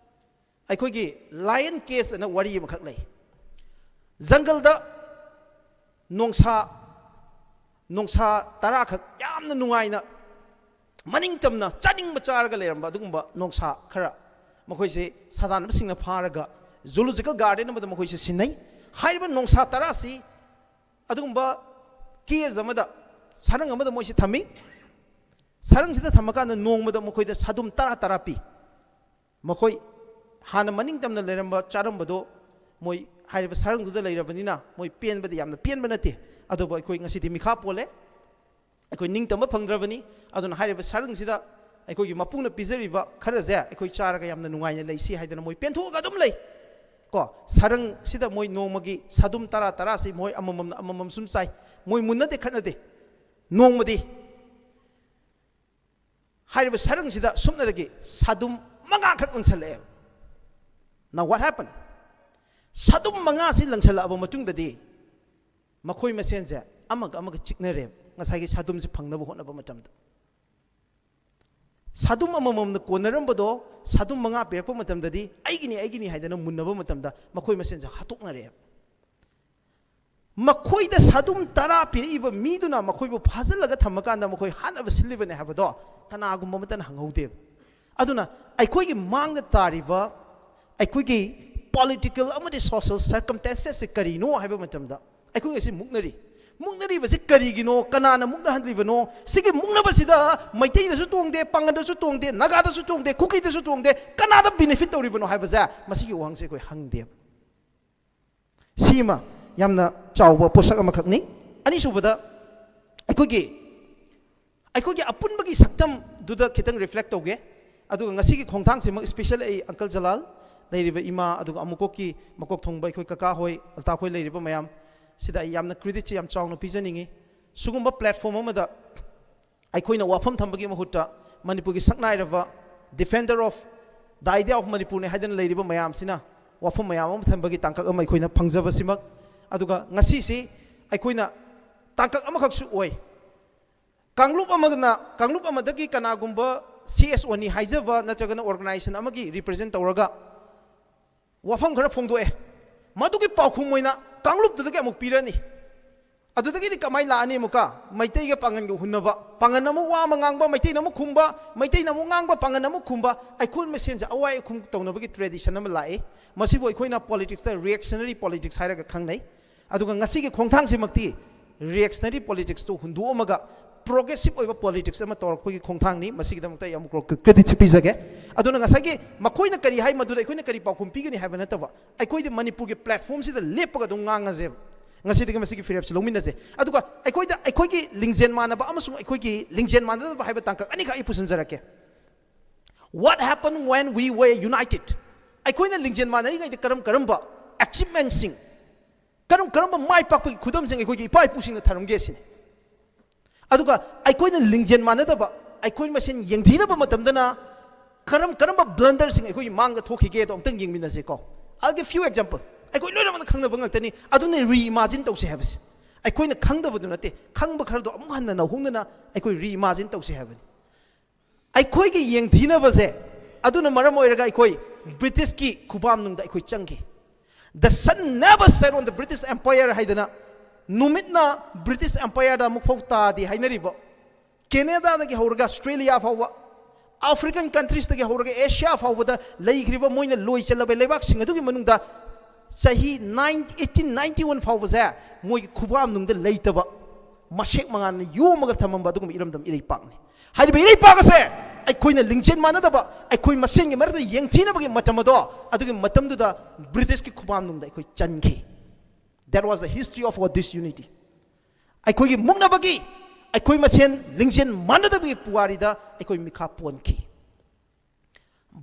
ꯑꯩꯈꯣꯏꯒꯤ ꯂꯥꯏꯌꯟ ꯀꯦꯁ ꯑꯅ ꯋꯥꯔꯤ ꯑꯃꯈꯛ ꯂꯩ. ꯖꯪꯒꯜꯗ ꯅꯣꯡꯁꯥ, ꯅꯣꯡꯁꯥ ꯇꯔꯥꯈꯛ ꯌꯥꯝꯅ ꯅꯨꯡꯉꯥꯏꯅ, ꯃꯅꯤꯡ ꯇꯝꯅ ꯆꯥꯅꯤꯡꯕ ꯆꯥꯔꯒ ꯂꯩꯔꯝꯕ ꯑꯗꯨꯒꯨꯝꯕ ꯅꯣꯡꯁꯥ ꯈꯔ, ꯃꯈꯣꯏꯁꯦ ꯁꯥꯗꯥꯟꯕꯁꯤꯡꯅ ꯐꯥꯔꯒ ꯖꯨꯂꯣꯖꯤꯀꯦꯜ ꯒꯥꯔꯗꯦꯟ ꯑꯃꯗ ꯃꯈꯣꯏꯁꯦ ꯁꯤꯟꯅꯩ꯫ ꯍꯥꯏꯔꯤꯕ ꯅꯣꯡꯁꯥ ꯇꯔꯥꯁꯤ ꯑꯗꯨꯒꯨꯝꯕ ꯀꯦꯖ ꯑꯃꯗ, ꯁꯔꯪ ꯑꯃꯗ ꯃꯣꯏꯁꯦ ꯊꯝꯃꯤ꯫ ꯁꯔꯪꯁꯤꯗ ꯊꯝꯃꯀꯥꯟꯗ ꯅꯣꯡꯃꯗ ꯃꯈꯣꯏꯗ ꯁꯥꯗꯨꯝ ꯇꯔꯥ ꯇꯔꯥ ꯄꯤ꯫ ꯃꯈꯣꯏ ꯍꯥꯟꯅ ꯃꯅꯤꯡ ꯇꯝꯅ ꯂꯩꯔꯝꯕ, ꯆꯥꯔꯝꯕꯗꯣ, ꯃꯣꯏ ꯍꯥꯏꯔꯤꯕ ꯁꯔꯪꯗꯨꯗ ꯂꯩꯔꯕꯅꯤꯅ ꯃꯣꯏ ꯄꯦꯟꯕꯗꯤ ꯌꯥꯝꯅ ꯄꯦꯟꯕ ꯅꯠꯇꯦ꯫ ꯑꯗꯨꯕꯨ ꯑꯩꯈꯣꯏ ꯉꯁꯤꯗꯤ ꯃꯤꯈꯥ ꯄꯣꯜꯂꯦ, ꯑꯩꯈꯣꯏ ꯅꯤꯡꯇꯝꯕ ꯐꯪꯗ꯭ꯔꯕꯅꯤ꯫ ꯑꯗꯨꯅ ꯍꯥꯏꯔꯤꯕ ꯁꯔꯪꯁꯤꯗ ꯑꯩꯈꯣꯏꯒꯤ ꯃꯄꯨꯅ ꯄꯤꯖꯔꯤꯕ ꯈꯔꯁꯦ ꯑꯩꯈꯣꯏ ꯆꯥꯔꯒ ꯌꯥꯝꯅ ꯅꯨꯡꯉꯥꯏꯅ ꯂꯩꯁꯤ ꯍꯥꯏꯗꯅ ꯃꯣꯏ ꯄꯦꯟꯊꯣꯛꯑꯒ ꯑꯗꯨꯝ ꯂꯩ꯫ ꯀꯣ, ꯁꯔꯪꯁꯤꯗ ꯃꯣꯏ ꯅꯣꯡꯃꯒꯤ ꯁꯥꯗꯨꯝ ꯇꯔꯥ ꯇꯔꯥꯁꯤ ꯃꯣꯏ ꯑꯃꯃꯝꯅ ꯑꯃꯃꯝ ꯁꯨꯝ ꯆꯥꯏ꯫ ꯃꯣꯏ ꯃꯨꯟꯅꯗꯦ, ꯈꯠꯅꯗꯦ꯫ ꯅꯣꯡꯃꯗꯤ ꯍꯥꯏꯔꯤꯕ ꯁꯔꯪꯁꯤꯗ ꯁꯨꯞꯅꯗꯒꯤ ꯁꯥꯗꯨꯝ ꯃꯉꯥꯈꯛ ꯂꯪꯁꯜꯂꯛꯑꯦꯕ꯫ Now what happened? ꯁꯥꯗꯨꯝ ꯃꯉꯥꯁꯤ ꯂꯪꯁꯜꯂꯛꯑꯕ ꯃꯇꯨꯡꯗꯗꯤ ꯃꯈꯣꯏ ꯃꯁꯦꯟꯁꯦ ꯑꯃꯒ ꯑꯃꯒ ꯆꯤꯛꯅꯔꯦꯕ, ꯉꯁꯥꯏꯒꯤ ꯁꯥꯗꯨꯝꯁꯦ ꯐꯪꯅꯕ ꯍꯣꯠꯅꯕ ꯃꯇꯝꯗ꯫ ꯁꯥꯗꯨꯝ ꯑꯃꯃꯝꯅ ꯀꯣꯟꯅꯔꯝꯕꯗꯣ ꯁꯥꯗꯨꯝ ꯃꯉꯥ ꯄꯤꯔꯛꯄ ꯃꯇꯝꯗꯗꯤ ꯑꯩꯒꯤꯅꯤ, ꯑꯩꯒꯤꯅꯤ ꯍꯥꯏꯗꯅ ꯃꯨꯟꯅꯕ ꯃꯇꯝꯗ ꯃꯈꯣꯏ ꯃꯁꯦꯟꯁꯦ ꯍꯥꯠꯇꯣꯛꯅꯔꯦꯕ꯫ ꯃꯈꯣꯏꯗ ꯁꯥꯗꯨꯝ ꯇꯔꯥ ꯄꯤꯔꯛꯏꯕ ꯃꯤꯗꯨꯅ ꯃꯈꯣꯏꯕꯨ ꯐꯥꯖꯤꯜꯂꯒ ꯊꯝꯃꯀꯥꯟꯗ ꯃꯈꯣꯏ ꯍꯥꯠꯅꯕ ꯁꯤꯜꯂꯤꯕꯅꯦ ꯍꯥꯏꯕꯗꯣ ꯀꯅꯥꯒꯨꯝꯕ ꯑꯃꯠꯇꯅ ꯍꯪꯍꯧꯗꯦꯕ꯫ ꯑꯗꯨꯅ ꯑꯩꯈꯣꯏꯒꯤ ꯃꯥꯡꯗ ꯇꯥꯔꯤꯕ ꯑꯩꯈꯣꯏꯒꯤ ꯄꯣꯂꯤꯇꯤꯀꯦꯜ ꯑꯃꯗꯤ ꯁꯣꯁꯤꯌꯦꯜ ꯁꯔꯀꯝꯁꯇꯦꯟꯁꯦꯁꯁꯦ ꯀꯔꯤꯅꯣ ꯍꯥꯏꯕ ꯃꯇꯝꯗ ꯑꯩꯈꯣꯏ ꯉꯁꯤ ꯃꯨꯛꯅꯔꯤ꯫ ꯃꯨꯛꯅꯔꯤꯕꯁꯤ ꯀꯔꯤꯒꯤꯅꯣ? ꯀꯅꯥꯅ ꯃꯨꯛꯅꯍꯜꯂꯤꯕꯅꯣ? ꯁꯤꯒꯤ ꯃꯨꯛꯅꯕꯁꯤꯗ ꯃꯩꯇꯩꯗꯁꯨ ꯇꯣꯡꯗꯦ, ꯄꯥꯡꯒꯜꯗꯁꯨ ꯇꯣꯡꯗꯦ, ꯅꯥꯒꯥꯗꯁꯨ ꯇꯣꯡꯗꯦ, ꯀꯨꯀꯤꯗꯁꯨ ꯇꯣꯡꯗꯦ, ꯀꯅꯥꯗ ꯕꯤꯅꯤꯐꯤꯠ ꯇꯧꯔꯤꯕꯅꯣ ꯍꯥꯏꯕꯁꯦ ꯃꯁꯤꯒꯤ ꯋꯥꯍꯪꯁꯦ ꯑꯩꯈꯣꯏ ꯍꯪꯗꯦꯕ꯫ ꯁꯤꯃ ꯌꯥꯝꯅ ꯆꯥꯎꯕ ꯄꯣꯠꯁꯛ ꯑꯃꯈꯛꯅꯤ꯫ ꯑꯅꯤꯁꯨꯕꯗ, ꯑꯩꯈꯣꯏꯒꯤ, ꯑꯩꯈꯣꯏꯒꯤ ꯑꯄꯨꯟꯕꯒꯤ ꯁꯛꯇꯝꯗꯨꯗ ꯈꯤꯇꯪ ꯔꯤꯐ꯭ꯂꯦꯛ ꯇꯧꯒꯦ꯫ ꯑꯗꯨꯒ ꯉꯁꯤꯒꯤ ꯈꯣꯡꯊꯥꯡꯁꯤꯃꯛ, ꯏꯁꯄꯤꯁꯦꯜ ꯑꯩ ꯑꯪꯀꯜ ꯖꯂꯥꯜ ꯂꯩꯔꯤꯕ ꯏꯃꯥ, ꯑꯗꯨꯒ ꯑꯃꯨꯀꯣꯛꯀꯤ ꯃꯀꯣꯛ ꯊꯣꯡꯕ ꯑꯩꯈꯣꯏ ꯀꯀꯥ ꯍꯣꯏ, ꯑꯜꯇꯥꯐ ꯍꯣꯏ ꯂꯩꯔꯤꯕ ꯃꯌꯥꯝ ꯁꯤꯗ ꯑꯩ ꯌꯥꯝꯅ ꯀ꯭ꯔꯦꯗꯤꯠꯁꯦ ꯌꯥꯝ ꯆꯥꯎꯅ ꯄꯤꯖꯅꯤꯡꯉꯤ꯫ ꯁꯤꯒꯨꯝꯕ ꯄ꯭ꯂꯦꯠꯐꯣꯝ ꯑꯃꯗ ꯑꯩꯈꯣꯏꯅ ꯋꯥꯐꯝ ꯊꯝꯕꯒꯤ ꯃꯍꯨꯠꯇ ꯃꯅꯤꯄꯨꯔꯒꯤ ꯁꯛꯅꯥꯏꯔꯕ defender of the idea of ꯃꯅꯤꯄꯨꯔꯅꯤ ꯍꯥꯏꯗꯅ ꯂꯩꯔꯤꯕ ꯃꯌꯥꯝꯁꯤꯅ ꯋꯥꯐꯝ ꯃꯌꯥꯝ ꯑꯃ ꯊꯝꯕꯒꯤ ꯇꯥꯡꯀꯛ ꯑꯃ ꯑꯩꯈꯣꯏꯅ ꯐꯪꯖꯕꯁꯤꯃꯛ, ꯑꯗꯨꯒ ꯉꯁꯤꯁꯤ ꯑꯩꯈꯣꯏꯅ ꯇꯥꯡꯀꯛ ꯑꯃꯈꯛꯁꯨ ꯑꯣꯏ꯫ ꯀꯥꯡꯂꯨꯞ ꯑꯃꯅ, ꯀꯥꯡꯂꯨꯞ ꯑꯃꯗꯒꯤ ꯀꯅꯥꯒꯨꯝꯕ ꯁꯤ ꯑꯦꯁ ꯑꯣꯅꯤ ꯍꯥꯏꯖꯕ ꯅꯠꯇ꯭ꯔꯒꯅ ꯑꯣꯔꯒꯅꯥꯏꯖꯦꯁꯟ ꯑꯃꯒꯤ ꯔꯤꯄ꯭ꯔꯖꯦꯟ ꯇꯧꯔꯒ ꯋꯥꯐꯝ ꯈꯔ ꯐꯣꯡꯗꯣꯛꯑꯦ꯫ ꯃꯗꯨꯒꯤ ꯄꯥꯎꯈꯨꯝ ꯑꯣꯏꯅ ꯀꯥꯡꯂꯨꯞꯇꯨꯗꯒꯤ ꯑꯃꯨꯛ ꯄꯤꯔꯅꯤ꯫ ꯑꯗꯨꯗꯒꯤꯗꯤ ꯀꯃꯥꯏꯅ ꯂꯥꯛꯑꯅꯤ? ꯑꯃꯨꯛꯀ ꯃꯩꯇꯩꯒ ꯄꯥꯉꯟꯒ ꯍꯨꯟꯅꯕ, ꯄꯥꯉꯟ ꯑꯃꯨꯛ ꯋꯥ ꯑꯃ ꯉꯥꯡꯕ, ꯃꯩꯇꯩꯅ ꯑꯃꯨꯛ ꯈꯨꯝꯕ, ꯃꯩꯇꯩꯅ ꯑꯃꯨꯛ ꯉꯥꯡꯕ, ꯄꯥꯉꯟ ꯑꯃꯨꯛ ꯈꯨꯝꯕ, ꯑꯩꯈꯣꯏ ꯃꯁꯦꯟꯁꯦ ꯑꯋꯥꯏ ꯑꯈꯨꯝ ꯇꯧꯅꯕꯒꯤ ꯇ꯭ꯔꯦꯗꯤꯁꯟ ꯑꯃ ꯂꯥꯛꯏ꯫ ꯃꯁꯤꯕꯨ ꯑꯩꯈꯣꯏꯅ ꯄꯣꯂꯤꯇꯤꯛꯁꯇ ꯔꯤꯌꯦꯛꯁꯅꯔꯤ ꯄꯣꯂꯤꯇꯤꯛꯁ ꯍꯥꯏꯔꯒ ꯈꯪꯅꯩ꯫ ꯑꯗꯨꯒ ꯉꯁꯤꯒꯤ ꯈꯣꯡꯊꯥꯡꯁꯤꯃꯛꯇꯤ ꯔꯤꯌꯦꯛꯁꯅꯔꯤ ꯄꯣꯂꯤꯇꯤꯛꯁꯇꯨ ꯍꯨꯟꯗꯣꯛꯑꯝꯃꯒ ꯄ꯭ꯔꯣꯒ꯭ꯔꯦꯁꯤꯞ ꯑꯣꯏꯕ ꯄꯣꯂꯤꯇꯤꯛꯁ ꯑꯃ ꯇꯧꯔꯛꯄꯒꯤ ꯈꯣꯡꯊꯥꯡꯅꯤ꯫ ꯃꯁꯤꯒꯤꯗꯃꯛꯇ ꯑꯩ ꯑꯃꯨꯛ ꯀ꯭ꯔꯦꯗꯤꯠꯁꯤ ꯄꯤꯖꯒꯦ꯫ ꯑꯗꯨꯅ ꯉꯁꯥꯏꯒꯤ ꯃꯈꯣꯏꯅ ꯀꯔꯤ ꯍꯥꯏ, ꯃꯗꯨꯗ ꯑꯩꯈꯣꯏꯅ ꯀꯔꯤ ꯄꯥꯎꯈꯨꯝ ꯄꯤꯒꯅꯤ ꯍꯥꯏꯕ ꯅꯠꯇꯕ, ꯑꯩꯈꯣꯏꯗꯤ ꯃꯅꯤꯄꯨꯔꯒꯤ ꯄ꯭ꯂꯦꯠꯐꯣꯝꯁꯤꯗ ꯂꯦꯞꯄꯒ ꯑꯗꯨꯝ ꯉꯥꯡꯉꯁꯦꯕ꯫ ꯉꯁꯤꯗꯒꯤ ꯃꯁꯤꯒꯤ ꯐꯤꯔꯦꯞꯁꯤ ꯂꯧꯃꯤꯟꯅꯁꯦ꯫ ꯑꯗꯨꯒ ꯑꯩꯈꯣꯏꯗ, ꯑꯩꯈꯣꯏꯒꯤ ꯂꯤꯡꯖꯦꯜ ꯃꯥꯟꯅꯕ ꯑꯃꯁꯨꯡ ꯑꯩꯈꯣꯏꯒꯤ ꯂꯤꯡꯖꯦꯜ ꯃꯥꯟꯅꯗꯕ ꯍꯥꯏꯕ ꯇꯥꯡꯀꯛ ꯑꯅꯤꯈꯛ ꯑꯩ ꯄꯨꯁꯤꯟꯖꯔꯛꯀꯦ꯫ What happened when we were united? ꯑꯩꯈꯣꯏꯅ ꯂꯤꯡꯖꯦꯜ ꯃꯥꯟꯅꯔꯤꯉꯩꯗ ꯀꯔꯝ ꯀꯔꯝꯕ ꯑꯦꯆꯤꯞꯃꯦꯟꯁꯤꯡ, ꯀꯔꯝ ꯀꯔꯝꯕ ꯃꯥꯏ ꯄꯥꯛꯄꯒꯤ ꯈꯨꯗꯝꯁꯤꯡ ꯑꯩꯈꯣꯏꯒꯤ ꯏꯄꯥ ꯏꯄꯨꯁꯤꯡꯅ ꯊꯝꯂꯝꯒꯦ ꯁꯤꯅꯤ꯫ ꯑꯗꯨꯒ ꯑꯩꯈꯣꯏꯅ ꯂꯤꯡꯖꯦꯜ ꯃꯥꯟꯅꯗꯕ, ꯑꯩꯈꯣꯏ ꯃꯁꯦꯟ ꯌꯦꯡꯊꯤꯅꯕ ꯃꯇꯝꯗꯅ ꯀꯔꯝ ꯀꯔꯝꯕ ꯕ꯭ꯂꯟꯗꯔꯁꯤꯡ ꯑꯩꯈꯣꯏꯒꯤ ꯃꯥꯡꯗ ꯊꯣꯛꯈꯤꯒꯦꯗꯣ ꯑꯝꯇꯪ ꯌꯦꯡꯃꯤꯟꯅꯁꯦꯀꯣ꯫ I'll give few example. ꯑꯩꯈꯣꯏ ꯂꯣꯏꯅꯃꯛꯅ ꯈꯪꯅꯕ ꯉꯥꯛꯇꯅꯤ꯫ ꯑꯗꯨꯅ ꯔꯤꯏꯃꯥꯖꯤꯟ ꯇꯧꯁꯦ ꯍꯥꯏꯕꯁꯦ꯫ ꯑꯩꯈꯣꯏꯅ ꯈꯪꯗꯕꯗꯨ ꯅꯠꯇꯦ, ꯈꯪꯕ ꯈꯔꯗꯣ ꯑꯃꯨꯛ ꯍꯟꯅ ꯅꯧꯍꯧꯅꯅ ꯑꯩꯈꯣꯏ ꯔꯤꯏꯃꯥꯖꯤꯟ ꯇꯧꯁꯦ ꯍꯥꯏꯕꯅꯤ꯫ ꯑꯩꯈꯣꯏꯒꯤ ꯌꯦꯡꯊꯤꯅꯕꯁꯦ, ꯑꯗꯨꯅ ꯃꯔꯝ ꯑꯣꯏꯔꯒ ꯑꯩꯈꯣꯏ ꯕ꯭ꯔꯤꯇꯤꯁꯀꯤ ꯈꯨꯕꯥꯝꯅꯨꯡꯗ ꯑꯩꯈꯣꯏ ꯆꯪꯈꯤ꯫ The sun never set on the British Empire ꯍꯥꯏꯗꯅ, ꯅꯨꯃꯤꯠꯅ ꯕ꯭ꯔꯤꯇꯤꯁ ꯑꯦꯝꯄꯥꯌꯔꯗ ꯑꯃꯨꯛ ꯐꯥꯎ ꯇꯥꯗꯦ ꯍꯥꯏꯅꯔꯤꯕ, ꯀꯦꯅꯦꯗꯥꯗꯒꯤ ꯍꯧꯔꯒ ꯑꯁꯇ꯭ꯔꯦꯂꯤꯌꯥ ꯐꯥꯎꯕ, ꯑꯐ꯭ꯔꯤꯀꯟ ꯀꯟꯇ꯭ꯔꯤꯁꯇꯒꯤ ꯍꯧꯔꯒ ꯑꯦꯁꯤꯌꯥ ꯐꯥꯎꯕꯗ ꯂꯩꯈ꯭ꯔꯤꯕ ꯃꯣꯏꯅ ꯂꯣꯏ ꯆꯠꯂꯕ ꯂꯩꯕꯥꯛꯁꯤꯡ ꯑꯗꯨꯒꯤ ꯃꯅꯨꯡꯗ ꯆꯍꯤ ꯅꯥꯏꯟ, ꯑꯩꯠꯇꯤꯟ ꯅꯥꯏꯟꯇꯤ ꯋꯥꯟ ꯐꯥꯎꯕꯁꯦ ꯃꯣꯏꯒꯤ ꯈꯨꯕꯥꯝꯅꯨꯡꯗ ꯂꯩꯇꯕ, ꯃꯁꯦꯛ ꯃꯉꯥꯜꯅ ꯌꯣꯝꯃꯒ ꯊꯝꯃꯝꯕ ꯑꯗꯨꯒꯨꯝꯕ ꯏꯔꯝꯗꯝ ꯏꯔꯩꯄꯥꯛꯅꯤ꯫ ꯍꯥꯏꯔꯤꯕ ꯏꯔꯩꯄꯥꯛ ꯑꯁꯦ ꯑꯩꯈꯣꯏꯅ ꯂꯤꯡꯖꯦꯜ ꯃꯥꯟꯅꯗꯕ, ꯑꯩꯈꯣꯏ ꯃꯁꯦꯟꯒꯤ ꯃꯔꯛꯇ ꯌꯦꯡꯊꯤꯅꯕꯒꯤ ꯃꯇꯝ ꯑꯗꯣ, ꯑꯗꯨꯒꯤ ꯃꯇꯝꯗꯨꯗ ꯕ꯭ꯔꯤꯇꯤꯁꯀꯤ ꯈꯨꯕꯥꯝꯅꯨꯡꯗ ꯑꯩꯈꯣꯏ ꯆꯟꯈꯤ꯫ That was the history of our disunity. ꯑꯩꯈꯣꯏꯒꯤ ꯃꯨꯛꯅꯕꯒꯤ, ꯑꯩꯈꯣꯏ ꯃꯁꯦꯟ ꯂꯤꯡꯖꯦꯜ ꯃꯥꯟꯅꯗꯕꯒꯤ ꯄꯨꯋꯥꯔꯤꯗ ꯑꯩꯈꯣꯏ ꯃꯤꯈꯥ ꯄꯣꯟꯈꯤ꯫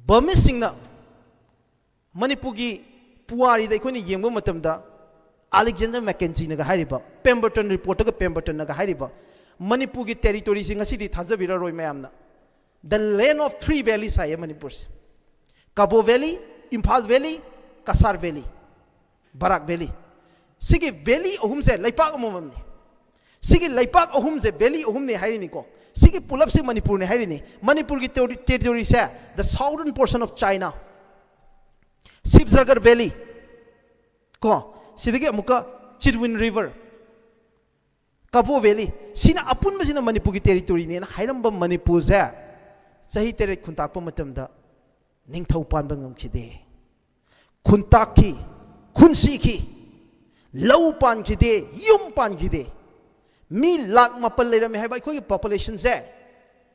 ꯕꯔꯃꯤꯁꯁꯤꯡꯅ ꯃꯅꯤꯄꯨꯔꯒꯤ ꯄꯨꯋꯥꯔꯤꯗ ꯑꯩꯈꯣꯏꯅ ꯌꯦꯡꯕ ꯃꯇꯝꯗ, ꯑꯂꯦꯛꯖꯦꯟꯗꯔ ꯃꯦꯀꯦꯟꯖꯤꯅꯒ ꯍꯥꯏꯔꯤꯕ, ꯄꯦꯝꯕꯔꯇꯟ ꯔꯤꯄꯣꯔꯠꯇꯒ ꯄꯦꯝꯕꯔꯇꯟꯅꯒ ꯍꯥꯏꯔꯤꯕ, ꯃꯅꯤꯄꯨꯔꯒꯤ ꯇꯦꯔꯤꯇꯣꯔꯤꯁꯤ ꯉꯁꯤꯗꯤ ꯊꯥꯖꯕꯤꯔꯔꯣꯏ ꯃꯌꯥꯝꯅ, the land of three valleys ꯍꯥꯏꯌꯦ ꯃꯅꯤꯄꯨꯔꯁꯦ꯫ Kabo valley, Imphal valley, Cachar valley, Barak valley. ꯁꯤꯒꯤ ꯚꯦꯂꯤ ꯑꯍꯨꯝꯁꯦ ꯂꯩꯄꯥꯛ ꯑꯃꯃꯝꯅꯤ꯫ ꯁꯤꯒꯤ ꯂꯩꯄꯥꯛ ꯑꯍꯨꯝꯁꯦ ꯚꯦꯂꯤ ꯑꯍꯨꯝꯅꯤ ꯍꯥꯏꯔꯤꯅꯤꯀꯣ꯫ ꯁꯤꯒꯤ ꯄꯨꯂꯞꯁꯦ ꯃꯅꯤꯄꯨꯔꯅꯤ ꯍꯥꯏꯔꯤꯅꯤ꯫ ꯃꯅꯤꯄꯨꯔꯒꯤ ꯇꯦꯔꯤ-, ꯇꯦꯔꯤꯇꯣꯔꯤꯁꯦ, the southern portion of China, Sibsagar valley ꯀꯣ, ꯁꯤꯗꯒꯤ ꯑꯃꯨꯛꯀ ꯆꯤꯔꯋꯤꯟ ꯔꯤꯚꯔ, ꯀꯕꯣ ꯚꯦꯂꯤ, ꯁꯤꯅ ꯑꯄꯨꯟꯕꯁꯤꯅ ꯃꯅꯤꯄꯨꯔꯒꯤ ꯇꯦꯔꯤꯇꯣꯔꯤꯅꯦꯅ ꯍꯥꯏꯔꯝꯕ ꯃꯅꯤꯄꯨꯔꯁꯦ ꯆꯍꯤ ꯇꯔꯦꯠ ꯈꯨꯟꯇꯥꯛꯄ ꯃꯇꯝꯗ ꯅꯤꯡꯊꯧ ꯄꯥꯟꯕ ꯉꯝꯈꯤꯗꯦ꯫ ꯈꯨꯟ ꯇꯥꯛꯈꯤ, ꯈꯨꯟ ꯁꯤꯈꯤ, ꯂꯧ ꯄꯥꯟꯈꯤꯗꯦ, ꯌꯨꯝ ꯄꯥꯟꯈꯤꯗꯦ꯫ ꯃꯤ ꯂꯥꯛ ꯃꯥꯄꯜ ꯂꯩꯔꯝꯃꯦ ꯍꯥꯏꯕ ꯑꯩꯈꯣꯏꯒꯤ ꯄꯣꯄꯨꯂꯦꯁꯟꯁꯦ,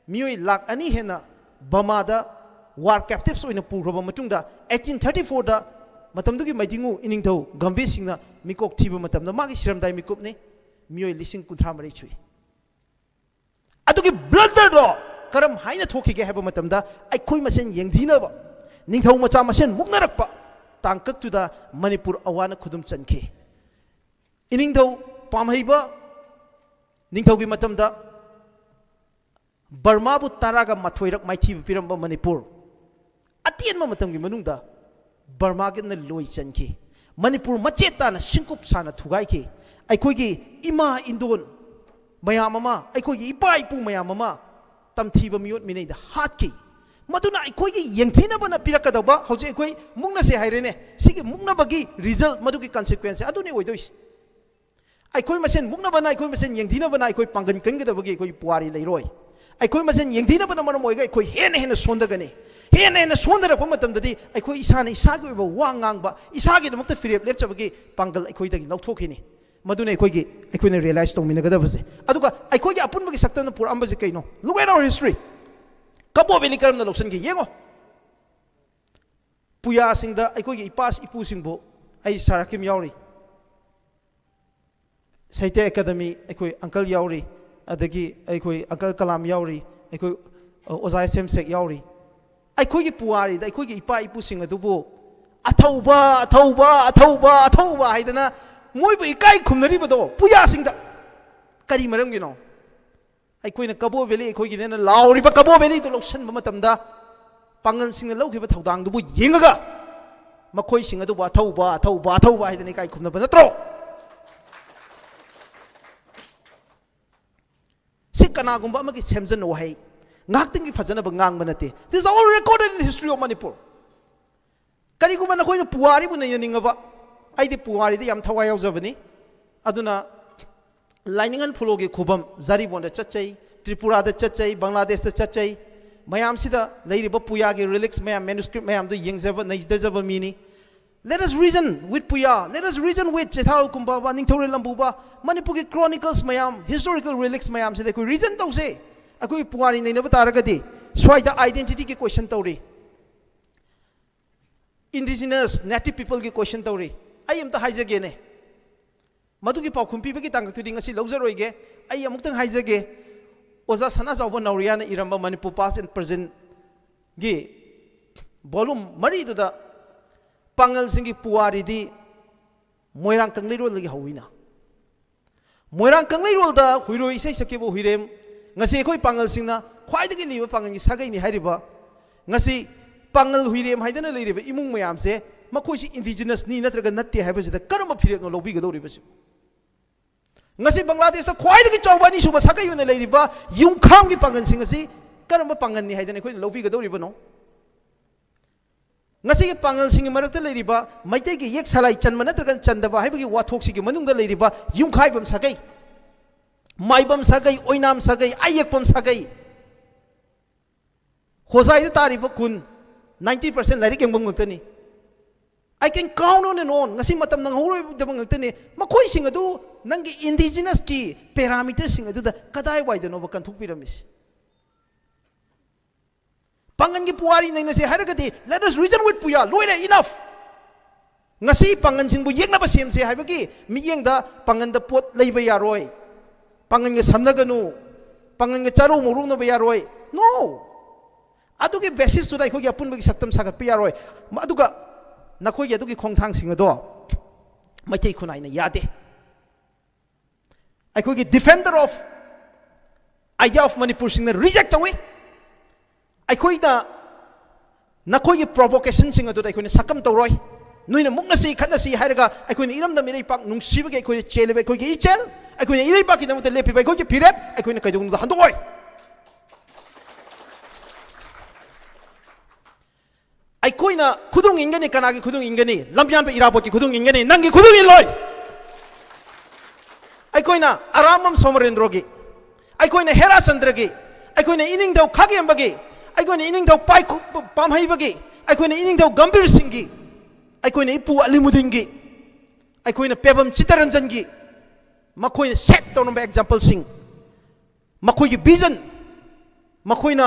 ꯃꯤꯑꯣꯏ ꯂꯥꯛ ꯑꯅꯤ ꯍꯦꯟꯅ ꯕꯃꯥꯗ ꯋꯥꯔ ꯀꯦꯞꯇꯤꯞꯁ ꯑꯣꯏꯅ ꯄꯨꯈ꯭ꯔꯕ ꯃꯇꯨꯡꯗ, ꯑꯩꯠꯇꯤꯟ ꯊꯥꯔꯇꯤ ꯐꯣꯔꯗ ꯃꯇꯝꯗꯨꯒꯤ ꯃꯩꯗꯤꯡꯉꯨ ꯏꯅꯤꯡꯊꯧ ꯒꯝꯚꯤꯔ ꯁꯤꯡꯅ ꯃꯤꯀꯣꯛ ꯊꯤꯕ ꯃꯇꯝꯗ, ꯃꯥꯒꯤ ꯁꯤꯔꯝꯗꯥꯏ ꯃꯤꯀꯨꯞꯅꯤ, ꯃꯤꯑꯣꯏ ꯂꯤꯁꯤꯡ ꯀꯨꯟꯊ꯭ꯔꯥ ꯃꯔꯤ ꯁꯨꯏ꯫ ꯑꯗꯨꯒꯤ ꯕ꯭ꯂꯟꯗꯔꯗꯣ ꯀꯔꯝ ꯍꯥꯏꯅ ꯊꯣꯛꯈꯤꯒꯦ ꯍꯥꯏꯕ ꯃꯇꯝꯗ, ꯑꯩꯈꯣꯏ ꯃꯁꯦꯟ ꯌꯦꯡꯊꯤꯅꯕ, ꯅꯤꯡꯊꯧ ꯃꯆꯥ ꯃꯁꯦꯟ ꯃꯨꯛꯅꯔꯛꯄ ꯇꯥꯡꯀꯛꯇꯨꯗ ꯃꯅꯤꯄꯨꯔ ꯑꯋꯥꯅ ꯈꯨꯗꯨꯝ ꯆꯟꯈꯤ꯫ ꯏꯅꯤꯡꯊꯧ ꯄꯥꯝꯍꯩꯕ ꯅꯤꯡꯊꯧꯒꯤ ꯃꯇꯝꯗ ꯕꯔꯃꯥꯕꯨ ꯇꯔꯥꯒ ꯃꯥꯊꯣꯏꯔꯛ ꯃꯥꯏꯊꯤꯕ ꯄꯤꯔꯝꯕ ꯃꯅꯤꯄꯨꯔ, ꯑꯇꯦꯟꯕ ꯃꯇꯝꯒꯤ ꯃꯅꯨꯡꯗ ꯕꯔꯃꯥꯒꯤꯅ ꯂꯣꯏ ꯆꯟꯈꯤ꯫ ꯃꯅꯤꯄꯨꯔ ꯃꯆꯦꯠ ꯇꯥꯅ ꯁꯤꯡꯀꯨꯞ ꯁꯥꯅ ꯊꯨꯒꯥꯏꯈꯤ꯫ ꯑꯩꯈꯣꯏꯒꯤ ꯏꯃꯥ ꯏꯟꯗꯣꯟ ꯃꯌꯥꯝ ꯑꯃ, ꯑꯩꯈꯣꯏꯒꯤ ꯏꯄꯥ ꯏꯄꯨ ꯃꯌꯥꯝ ꯑꯃ ꯇꯝꯊꯤꯕ ꯃꯤꯑꯣꯠ ꯃꯤꯅꯩꯗ ꯍꯥꯠꯈꯤ꯫ ꯃꯗꯨꯅ ꯑꯩꯈꯣꯏꯒꯤ ꯌꯦꯡꯊꯤꯅꯕꯅ ꯄꯤꯔꯛꯀꯗꯧꯕ, ꯍꯧꯖꯤꯛ ꯑꯩꯈꯣꯏ ꯃꯨꯛꯅꯁꯦ ꯍꯥꯏꯔꯦꯅꯦ, ꯁꯤꯒꯤ ꯃꯨꯛꯅꯕꯒꯤ ꯔꯤꯖꯜ, ꯃꯗꯨꯒꯤ ꯀꯟꯁꯤꯀ꯭ꯋꯦꯟꯁꯁꯦ ꯑꯗꯨꯅꯤ ꯑꯣꯏꯗꯣꯏꯁꯦ꯫ ꯑꯩꯈꯣꯏ ꯃꯁꯦꯟ ꯃꯨꯛꯅꯕꯅ, ꯑꯩꯈꯣꯏ ꯃꯁꯦꯟ ꯌꯦꯡꯊꯤꯅꯕꯅ ꯑꯩꯈꯣꯏ ꯄꯥꯡꯒꯜ ꯀꯟꯒꯗꯕꯒꯤ ꯑꯩꯈꯣꯏ ꯄꯨꯋꯥꯔꯤ ꯂꯩꯔꯣꯏ꯫ ꯑꯩꯈꯣꯏ ꯃꯁꯦꯟ ꯌꯦꯡꯊꯤꯅꯕꯅ ꯃꯔꯝ ꯑꯣꯏꯔꯒ ꯑꯩꯈꯣꯏ ꯍꯦꯟꯅ ꯍꯦꯟꯅ ꯁꯣꯟꯊꯒꯅꯤ꯫ ꯍꯦꯟꯅ ꯍꯦꯟꯅ ꯁꯣꯟꯊꯔꯛꯄ ꯃꯇꯝꯗꯗꯤ ꯑꯩꯈꯣꯏ ꯏꯁꯥꯅ ꯏꯁꯥꯒꯤ ꯑꯣꯏꯕ ꯋꯥ ꯉꯥꯡꯕ, ꯏꯁꯥꯒꯤꯗꯃꯛꯇ ꯐꯤꯔꯦꯞ ꯂꯦꯞꯆꯕꯒꯤ ꯄꯥꯡꯒꯜ ꯑꯩꯈꯣꯏꯗꯒꯤ ꯂꯧꯊꯣꯛꯈꯤꯅꯤ꯫ ꯃꯗꯨꯅ ꯑꯩꯈꯣꯏꯒꯤ, ꯑꯩꯈꯣꯏꯅ ꯔꯤꯌꯦꯂꯥꯏꯁ ꯇꯧꯃꯤꯟꯅꯒꯗꯕꯁꯦ꯫ ꯑꯗꯨꯒ ꯑꯩꯈꯣꯏꯒꯤ ꯑꯄꯨꯟꯕꯒꯤ ꯁꯛꯇꯝꯅ ꯄꯨꯔꯛꯑꯝꯕꯁꯦ ꯀꯩꯅꯣ? Look at our history. Kabo valley ꯀꯔꯝꯅ ꯂꯧꯁꯤꯟꯈꯤ ꯌꯦꯡꯉꯣ꯫ ꯄꯨꯌꯥꯁꯤꯡꯗ, ꯑꯩꯈꯣꯏꯒꯤ ꯏꯄꯥ ꯏꯄꯨꯁꯤꯡꯕꯨ, ꯑꯩ ꯁꯥꯔ ꯍꯀꯤꯝ ꯌꯥꯎꯔꯤ, ꯁꯥꯍꯤꯇ꯭ꯌ ꯑꯦꯀꯥꯗꯃꯤ ꯑꯩꯈꯣꯏ ꯑꯪꯀꯜ ꯌꯥꯎꯔꯤ, ꯑꯗꯒꯤ ꯑꯩꯈꯣꯏ ꯑꯪꯀꯜ ꯀꯂꯥꯝ ꯌꯥꯎꯔꯤ, ꯑꯩꯈꯣꯏ, ꯑ, ꯑꯣꯖꯥ ꯑꯦꯁ ꯑꯦꯝ ꯁꯦꯛ ꯌꯥꯎꯔꯤ꯫ ꯑꯩꯈꯣꯏꯒꯤ ꯄꯨꯋꯥꯔꯤꯗ ꯑꯩꯈꯣꯏꯒꯤ ꯏꯄꯥ ꯏꯄꯨꯁꯤꯡ ꯑꯗꯨꯕꯨ "ꯑꯊꯧꯕ, ꯑꯊꯧꯕ, ꯑꯊꯧꯕ, ꯑꯊꯧꯕ" ꯍꯥꯏꯗꯅ ꯃꯣꯏꯕꯨ ꯏꯀꯥꯏ ꯈꯨꯝꯅꯔꯤꯕꯗꯣ ꯄꯨꯌꯥꯁꯤꯡꯗ ꯀꯔꯤ ꯃꯔꯝꯒꯤꯅꯣ? ꯑꯩꯈꯣꯏꯅ ꯀꯕꯣ ꯚꯦꯂꯤ ꯑꯩꯈꯣꯏꯒꯤꯅꯦꯅ ꯂꯥꯎꯔꯤꯕ ꯀꯕꯣ ꯚꯦꯂꯤꯗꯨ ꯂꯧꯁꯤꯟꯕ ꯃꯇꯝꯗ, ꯄꯥꯡꯒꯜꯁꯤꯡꯅ ꯂꯧꯈꯤꯕ ꯊꯧꯗꯥꯡꯗꯨꯕꯨ ꯌꯦꯡꯉꯒ, ꯃꯈꯣꯏꯁꯤꯡ ꯑꯗꯨꯕꯨ "ꯑꯊꯧꯕ, ꯑꯊꯧꯕ, ꯑꯊꯧꯕ" ꯍꯥꯏꯗꯅ ꯏꯀꯥꯏ ꯈꯨꯝꯅꯕ ꯅꯠꯇ꯭ꯔꯣ? ꯁꯤ ꯀꯅꯥꯒꯨꯝꯕ ꯑꯃꯒꯤ ꯁꯦꯝꯖꯟ ꯋꯥꯍꯩ, ꯉꯥꯏꯍꯥꯛꯇꯪꯒꯤ ꯐꯖꯅꯕ ꯉꯥꯡꯕ ꯅꯠꯇꯦ꯫ This is all recorded in the history of Manipur. ꯀꯔꯤꯒꯨꯝꯕ ꯅꯈꯣꯏꯅ ꯄꯨꯋꯥꯔꯤꯕꯨ ꯅꯩꯅꯅꯤꯡꯉꯕ, ꯑꯩꯗꯤ ꯄꯨꯋꯥꯔꯤꯗ ꯌꯥꯝ ꯊꯋꯥꯏ ꯌꯥꯎꯖꯕꯅꯤ, ꯑꯗꯨꯅ ꯂꯥꯏꯅꯤꯡꯉꯟ ꯐꯨꯂꯣꯒꯤ ꯈꯨꯕꯝ ꯖꯥꯔꯤꯕꯣꯟꯗ ꯆꯠꯆꯩ, ꯇ꯭ꯔꯤꯄꯨꯔꯥꯗ ꯆꯠꯆꯩ, ꯕꯪꯒ꯭ꯂꯥꯗꯦꯁꯇ ꯆꯠꯆꯩ꯫ ꯃꯌꯥꯝꯁꯤꯗ ꯂꯩꯔꯤꯕ ꯄꯨꯌꯥꯒꯤ relics ꯃꯌꯥꯝ, manuscript ꯃꯌꯥꯝꯗꯨ ꯌꯦꯡꯖꯕ, ꯅꯩꯖꯖꯕ ꯃꯤꯅꯤ꯫ Let us reason with ꯄꯨꯌꯥ, let us reason with ꯆꯦꯊꯥꯔꯣꯜ Kumbaba, ꯅꯤꯡꯊꯧꯔꯦꯜ ꯂꯝꯕꯨꯕ, ꯃꯅꯤꯄꯨꯔꯒꯤ chronicles ꯃꯌꯥꯝ, historical relics ꯃꯌꯥꯝꯁꯤꯗ ꯑꯩꯈꯣꯏ reason ꯇꯧꯁꯦ꯫ ꯑꯩꯈꯣꯏ ꯄꯨꯋꯥꯔꯤ ꯅꯩꯅꯕ ꯇꯥꯔꯒꯗꯤ ꯁ꯭ꯋꯥꯏꯗ identityꯒꯤ question ꯇꯧꯔꯤ, indigenous native peopleꯒꯤ question ꯇꯧꯔꯤ꯫ ꯑꯩ ꯑꯝꯇ ꯍꯥꯏꯖꯒꯦꯅꯦ, ꯃꯗꯨꯒꯤ ꯄꯥꯎꯈꯨꯝ ꯄꯤꯕꯒꯤ ꯇꯥꯡꯀꯛꯇꯨꯗꯤ ꯉꯁꯤ ꯂꯧꯖꯔꯣꯏꯒꯦ꯫ ꯑꯩ ꯑꯃꯨꯛꯇꯪ ꯍꯥꯏꯖꯒꯦ, ꯑꯣꯖꯥ ꯁꯅꯥꯖꯥꯎꯕ ꯅꯥꯎꯔꯤꯌꯥꯅ ꯏꯔꯝꯕ ꯃꯅꯤꯄꯨꯔ Past and Presentꯒꯤ volume ꯃꯔꯤꯗꯨꯗ ꯄꯥꯉꯜꯁꯤꯡꯒꯤ ꯄꯨꯋꯥꯔꯤꯗꯤ ꯃꯣꯏꯔꯥꯡ ꯀꯪꯂꯩꯔꯣꯜꯗꯒꯤ ꯍꯧꯏꯅ꯫ ꯃꯣꯏꯔꯥꯡ ꯀꯪꯂꯩꯔꯣꯜꯗ ꯍꯨꯏꯔꯣꯏ ꯏꯁꯩ ꯁꯛꯈꯤꯕ ꯍꯨꯏꯔꯦꯝ, ꯉꯁꯤ ꯑꯩꯈꯣꯏ ꯄꯥꯉꯜꯁꯤꯡꯅ ꯈ꯭ꯋꯥꯏꯗꯒꯤ ꯂꯤꯕ ꯄꯥꯉꯜꯒꯤ ꯁꯥꯒꯩꯅꯤ ꯍꯥꯏꯔꯤꯕ, ꯉꯁꯤ ꯄꯥꯉꯜ ꯍꯨꯏꯔꯦꯝ ꯍꯥꯏꯗꯅ ꯂꯩꯔꯤꯕ ꯏꯃꯨꯡ ꯃꯌꯥꯝꯁꯦ ꯃꯈꯣꯏꯁꯤ indigenousꯅꯤ ꯅꯠꯇ꯭ꯔꯒ ꯅꯠꯇꯦ ꯍꯥꯏꯕꯁꯤꯗ ꯀꯔꯝꯕ ꯐꯤꯔꯦꯞꯅꯣ ꯂꯧꯕꯤꯒꯗꯧꯔꯤꯕꯁꯤ? ꯉꯁꯤ ꯕꯪꯒ꯭ꯂꯥꯗꯦꯁꯇ ꯈ꯭ꯋꯥꯏꯗꯒꯤ ꯆꯥꯎꯕ ꯑꯅꯤꯁꯨꯕ ꯁꯥꯒꯩ ꯑꯣꯏꯅ ꯂꯩꯔꯤꯕ ꯌꯨꯝꯈꯥꯝꯒꯤ ꯄꯥꯉꯜꯁꯤꯡ ꯑꯁꯤ ꯀꯔꯝꯕ ꯄꯥꯉꯜꯅꯤ ꯍꯥꯏꯗꯅ ꯑꯩꯈꯣꯏꯅ ꯂꯧꯕꯤꯒꯗꯧꯔꯤꯕꯅꯣ? ꯉꯁꯤꯒꯤ ꯄꯥꯉꯜꯁꯤꯡꯒꯤ ꯃꯔꯛꯇ ꯂꯩꯔꯤꯕ ꯃꯩꯇꯩꯒꯤ ꯌꯦꯛ ꯁꯂꯥꯏ ꯆꯟꯕ ꯅꯠꯇ꯭ꯔꯒ ꯆꯟꯗꯕ ꯍꯥꯏꯕꯒꯤ ꯋꯥꯊꯣꯛꯁꯤꯒꯤ ꯃꯅꯨꯡꯗ ꯂꯩꯔꯤꯕ ꯌꯨꯝꯈꯥꯏꯕꯝ ꯁꯥꯒꯩ, ꯃꯥꯏꯕꯝ ꯁꯥꯒꯩ, ꯑꯣꯏꯅꯥꯝ ꯁꯥꯒꯩ, ꯑꯌꯦꯛꯄꯝ ꯁꯥꯒꯩ, ꯍꯣꯖꯥꯏꯗ ꯇꯥꯔꯤꯕ ꯈꯨꯟ ninety percent ꯂꯥꯏꯔꯤꯛ ꯌꯦꯡꯕ ꯉꯥꯛꯇꯅꯤ꯫ I can count on and on. ꯉꯁꯤ ꯃꯇꯝ ꯅꯪꯍꯧꯔꯣꯏꯗꯕ ꯉꯥꯛꯇꯅꯤ꯫ ꯃꯈꯣꯏꯁꯤꯡ ꯑꯗꯨ ꯅꯪꯒꯤ indigenousꯀꯤ parameterꯁꯤꯡ ꯑꯗꯨꯗ ꯀꯗꯥꯏꯋꯥꯏꯗꯅꯣꯕ ꯀꯟꯊꯣꯛꯄꯤꯔꯝꯃꯤꯁꯤ? ꯄꯥꯡꯒꯟꯒꯤ ꯄꯨꯋꯥꯔꯤ ꯅꯩꯅꯁꯦ ꯍꯥꯏꯔꯒꯗꯤ, let us reason with ꯄꯨꯌꯥ, ꯂꯣꯏꯔꯦ, enough꯫ ꯉꯁꯤ ꯄꯥꯡꯒꯟꯁꯤꯡꯕꯨ ꯌꯦꯛꯅꯕ ꯁꯦꯝꯁꯦ ꯍꯥꯏꯕꯒꯤ ꯃꯤꯠꯌꯦꯡꯗ ꯄꯥꯡꯒꯟꯗ ꯄꯣꯠ ꯂꯩꯕ ꯌꯥꯔꯣꯏ, ꯄꯥꯡꯒꯟꯒ ꯁꯝꯅꯒꯅꯨ, ꯄꯥꯡꯒꯟꯒ ꯆꯥꯔꯨ ꯃꯧꯔꯨꯅꯕ ꯌꯥꯔꯣꯏ, no꯫ ꯑꯗꯨꯒꯤ basisꯇꯨꯗ ꯑꯩꯈꯣꯏꯒꯤ ꯑꯄꯨꯟꯕꯒꯤ ꯁꯛꯇꯝ ꯁꯥꯒꯠꯄ ꯌꯥꯔꯣꯏ꯫ ꯑꯗꯨꯒ ꯅꯈꯣꯏꯒꯤ ꯑꯗꯨꯒꯤ ꯈꯣꯡꯊꯥꯡꯁꯤꯡ ꯑꯗꯣ ꯃꯩꯇꯩ ꯈꯨꯟꯅꯥꯏꯅ ꯌꯥꯗꯦ꯫ ꯑꯩꯈꯣꯏꯒꯤ defender of idea of ꯃꯅꯤꯄꯨꯔꯁꯤꯡꯅ reject ꯇꯧꯏ꯫ ꯑꯩꯈꯣꯏꯅ ꯅꯈꯣꯏꯒꯤ provocationꯁꯤꯡ ꯑꯗꯨꯗ ꯑꯩꯈꯣꯏꯅ ꯁꯛꯀꯝ ꯇꯧꯔꯣꯏ꯫ ꯅꯣꯏꯅ ꯃꯨꯛꯅꯁꯤ, ꯈꯠꯅꯁꯤ ꯍꯥꯏꯔꯒ ꯑꯩꯈꯣꯏꯅ ꯏꯔꯝꯗꯝ ꯏꯔꯩꯄꯥꯛ ꯅꯨꯡꯁꯤꯕꯒꯤ ꯑꯩꯈꯣꯏꯅ ꯆꯦꯜꯂꯤꯕ ꯑꯩꯈꯣꯏꯒꯤ ꯏꯆꯦꯜ, ꯑꯩꯈꯣꯏꯅ ꯏꯔꯩꯄꯥꯛꯀꯤꯗꯃꯛꯇ ꯂꯦꯞꯄꯤꯕ ꯑꯩꯈꯣꯏꯒꯤ ꯐꯤꯔꯦꯞ ꯑꯩꯈꯣꯏꯅ ꯀꯩꯗꯧꯅꯨꯡꯗ ꯍꯟꯗꯣꯛꯑꯣꯏ꯫ ꯑꯩꯈꯣꯏꯅ ꯈꯨꯗꯨꯡ ꯏꯟꯒꯅꯤ꯫ ꯀꯅꯥꯒꯤ ꯈꯨꯗꯨꯡ ꯏꯟꯒꯅꯤ? ꯂꯝꯌꯥꯟꯕ ꯏꯔꯥꯕꯣꯠꯀꯤ ꯈꯨꯗꯨꯡ ꯏꯟꯒꯅꯤ, ꯅꯪꯒꯤ ꯈꯨꯗꯨꯡ ꯏꯜꯂꯣꯏ꯫ ꯑꯩꯈꯣꯏꯅ ꯑꯔꯥꯝꯕꯝ ꯁꯣꯃꯔꯦꯟꯗ꯭ꯔꯣꯒꯤ, ꯑꯩꯈꯣꯏꯅ ꯍꯦꯔꯥꯆꯟꯗ꯭ꯔꯒꯤ, ꯑꯩꯈꯣꯏꯅ ꯏꯅꯤꯡꯊꯧ ꯈꯥꯒꯦꯝꯕꯒꯤ, ꯑꯩꯈꯣꯏꯅ ꯏꯅꯤꯡꯊꯧ ꯄꯥꯏꯈꯨ-, ꯄꯥꯝꯍꯩꯕꯒꯤ, ꯑꯩꯈꯣꯏꯅ ꯏꯅꯤꯡꯊꯧ ꯒꯝꯚꯤꯔ ꯁꯤꯡꯒꯤ, ꯑꯩꯈꯣꯏꯅ ꯏꯄꯨ ꯑꯂꯤꯃꯨꯗꯤꯟꯒꯤ, ꯑꯩꯈꯣꯏꯅ ꯄꯦꯕꯝ ꯆꯤꯠꯇꯔꯟꯖꯟꯒꯤ, ꯃꯈꯣꯏꯅ ꯁꯦꯠ ꯇꯧꯔꯝꯕ ꯑꯦꯛꯖꯥꯝꯄꯜꯁꯤꯡ, ꯃꯈꯣꯏꯒꯤ ꯚꯤꯖꯟ, ꯃꯈꯣꯏꯅ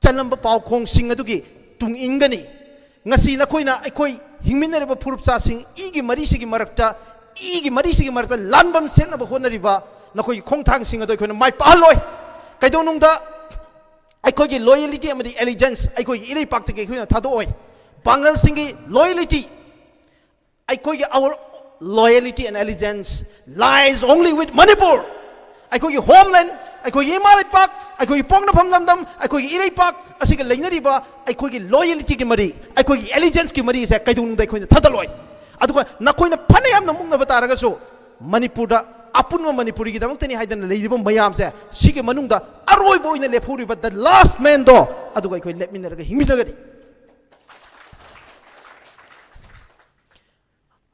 ꯆꯜꯂꯝꯕ ꯄꯥꯎꯈꯣꯡꯁꯤꯡ ꯑꯗꯨꯒꯤ ꯇꯨꯡ ꯏꯟꯒꯅꯤ꯫ ꯉꯁꯤ ꯅꯈꯣꯏꯅ ꯑꯩꯈꯣꯏ ꯍꯤꯡꯃꯤꯟꯅꯔꯤꯕ ꯐꯨꯔꯨꯞꯆꯥꯁꯤꯡ ꯏꯒꯤ ꯃꯔꯤꯁꯤꯒꯤ ꯃꯔꯛꯇ, ꯏꯒꯤ ꯃꯔꯤꯁꯤꯒꯤ ꯃꯔꯛꯇ ꯂꯥꯟꯕꯝ ꯁꯦꯠꯅꯕ ꯍꯣꯠꯅꯔꯤꯕ ꯅꯈꯣꯏꯒꯤ ꯈꯣꯡꯊꯥꯡꯁꯤꯡ ꯑꯗꯨ ꯑꯩꯈꯣꯏꯅ ꯃꯥꯏ ꯄꯥꯛꯍꯜꯂꯣꯏ꯫ ꯀꯩꯗꯧꯅꯨꯡꯗ ꯑꯩꯈꯣꯏꯒꯤ ꯂꯣꯌꯦꯂꯤꯇꯤ ꯑꯃꯗꯤ ꯑꯦꯂꯤꯖꯦꯟꯁ ꯑꯩꯈꯣꯏꯒꯤ ꯏꯔꯩꯄꯥꯛꯇꯒꯤ ꯑꯩꯈꯣꯏꯅ ꯊꯥꯗꯣꯛꯑꯣꯏ꯫ ꯄꯥꯡꯒꯜꯁꯤꯡꯒꯤ ꯂꯣꯌꯦꯂꯤꯇꯤ, ꯑꯩꯈꯣꯏꯒꯤ our loyalty and allegiance lies only with Manipur꯫ ꯑꯩꯈꯣꯏꯒꯤ ꯍꯣꯝꯂꯦꯟ, ꯑꯩꯈꯣꯏꯒꯤ ꯏꯃꯥ ꯂꯩꯄꯥꯛ, ꯑꯩꯈꯣꯏꯒꯤ ꯄꯣꯛꯅꯐꯝ ꯂꯝꯗꯝ, ꯑꯩꯈꯣꯏꯒꯤ ꯏꯔꯩꯄꯥꯛ ꯑꯁꯤꯒ ꯂꯩꯅꯔꯤꯕ ꯑꯩꯈꯣꯏꯒꯤ ꯂꯣꯌꯦꯂꯤꯇꯤꯒꯤ ꯃꯔꯤ, ꯑꯩꯈꯣꯏꯒꯤ ꯑꯦꯂꯤꯖꯦꯟꯁꯀꯤ ꯃꯔꯤ ꯑꯁꯦ ꯀꯩꯗꯧꯅꯨꯡꯗ ꯑꯩꯈꯣꯏꯅ ꯊꯥꯗꯠꯂꯣꯏ꯫ ꯑꯗꯨꯒ ꯅꯈꯣꯏꯅ ꯐꯅ ꯌꯥꯝꯅ ꯃꯨꯛꯅꯕ ꯇꯥꯔꯒꯁꯨ, ꯃꯅꯤꯄꯨꯔꯗ ꯑꯄꯨꯟꯕ ꯃꯅꯤꯄꯨꯔꯤꯒꯤꯗꯃꯛꯇꯅꯤ ꯍꯥꯏꯗꯅ ꯂꯩꯔꯤꯕ ꯃꯌꯥꯝꯁꯦ, ꯁꯤꯒꯤ ꯃꯅꯨꯡꯗ ꯑꯔꯣꯏꯕ ꯑꯣꯏꯅ ꯂꯦꯞꯍꯧꯔꯤꯕ the last manꯗꯣ, ꯑꯗꯨꯒ ꯑꯩꯈꯣꯏ ꯂꯦꯞꯃꯤꯟꯅꯔꯒ ꯍꯤꯡꯃꯤꯟꯅꯒꯅꯤ꯫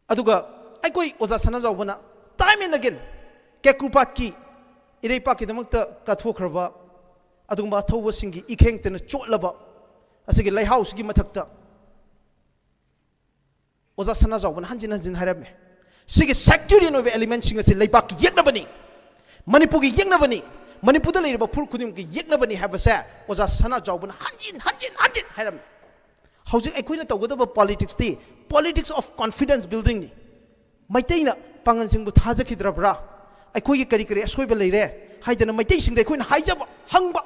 ꯑꯗꯨꯒ ꯑꯩꯈꯣꯏ ꯑꯣꯖꯥ ꯁꯅꯥꯖꯥꯎꯕꯅ time and again ꯀꯦꯀ꯭ꯔꯨꯄꯥꯠꯀꯤ ꯏꯔꯩꯄꯥꯛꯀꯤꯗꯃꯛꯇ ꯀꯠꯊꯣꯛꯈ꯭ꯔꯕ ꯑꯗꯨꯒꯨꯝꯕ ꯑꯊꯧꯕꯁꯤꯡꯒꯤ ꯏꯈꯦꯡꯇꯅ ꯆꯣꯠꯂꯕ ꯑꯁꯤꯒꯤ ꯂꯩꯍꯥꯎꯁꯤꯒꯤ ꯃꯊꯛꯇ ꯑꯣꯖꯥ ꯁꯅꯥꯖꯥꯎꯕꯅ ꯍꯟꯖꯤꯟ ꯍꯟꯖꯤꯟ ꯍꯥꯏꯔꯝꯃꯦ, ꯁꯤꯒꯤ sectarian ꯑꯣꯏꯕ elementꯁꯤꯡ ꯑꯁꯤ ꯂꯩꯕꯥꯛꯀꯤ ꯌꯦꯛꯅꯕꯅꯤ, ꯃꯅꯤꯄꯨꯔꯒꯤ ꯌꯦꯛꯅꯕꯅꯤ, ꯃꯅꯤꯄꯨꯔꯗ ꯂꯩꯔꯤꯕ ꯐꯨꯔꯨꯞ ꯈꯨꯗꯤꯡꯃꯛꯀꯤ ꯌꯦꯛꯅꯕꯅꯤ ꯍꯥꯏꯕꯁꯦ ꯑꯣꯖꯥ ꯁꯅꯥꯖꯥꯎꯕꯅ ꯍꯟꯖꯤꯟ ꯍꯟꯖꯤꯟ ꯍꯟꯖꯤꯟ ꯍꯥꯏꯔꯝꯃꯤ꯫ ꯍꯧꯖꯤꯛ ꯑꯩꯈꯣꯏꯅ ꯇꯧꯒꯗꯕ politicsꯇꯤ politics of confidence buildingꯅꯤ꯫ ꯃꯩꯇꯩꯅ ꯄꯥꯡꯒꯜꯁꯤꯡꯕꯨ ꯊꯥꯖꯈꯤꯗ꯭ꯔꯕ꯭ꯔꯥ? ꯑꯩꯈꯣꯏꯒꯤ ꯀꯔꯤ ꯀꯔꯤ ꯑꯁꯣꯏꯕ ꯂꯩꯔꯦ ꯍꯥꯏꯗꯅ ꯃꯩꯇꯩꯁꯤꯡꯗ ꯑꯩꯈꯣꯏꯅ ꯍꯥꯏꯖꯕ, ꯍꯪꯕ꯫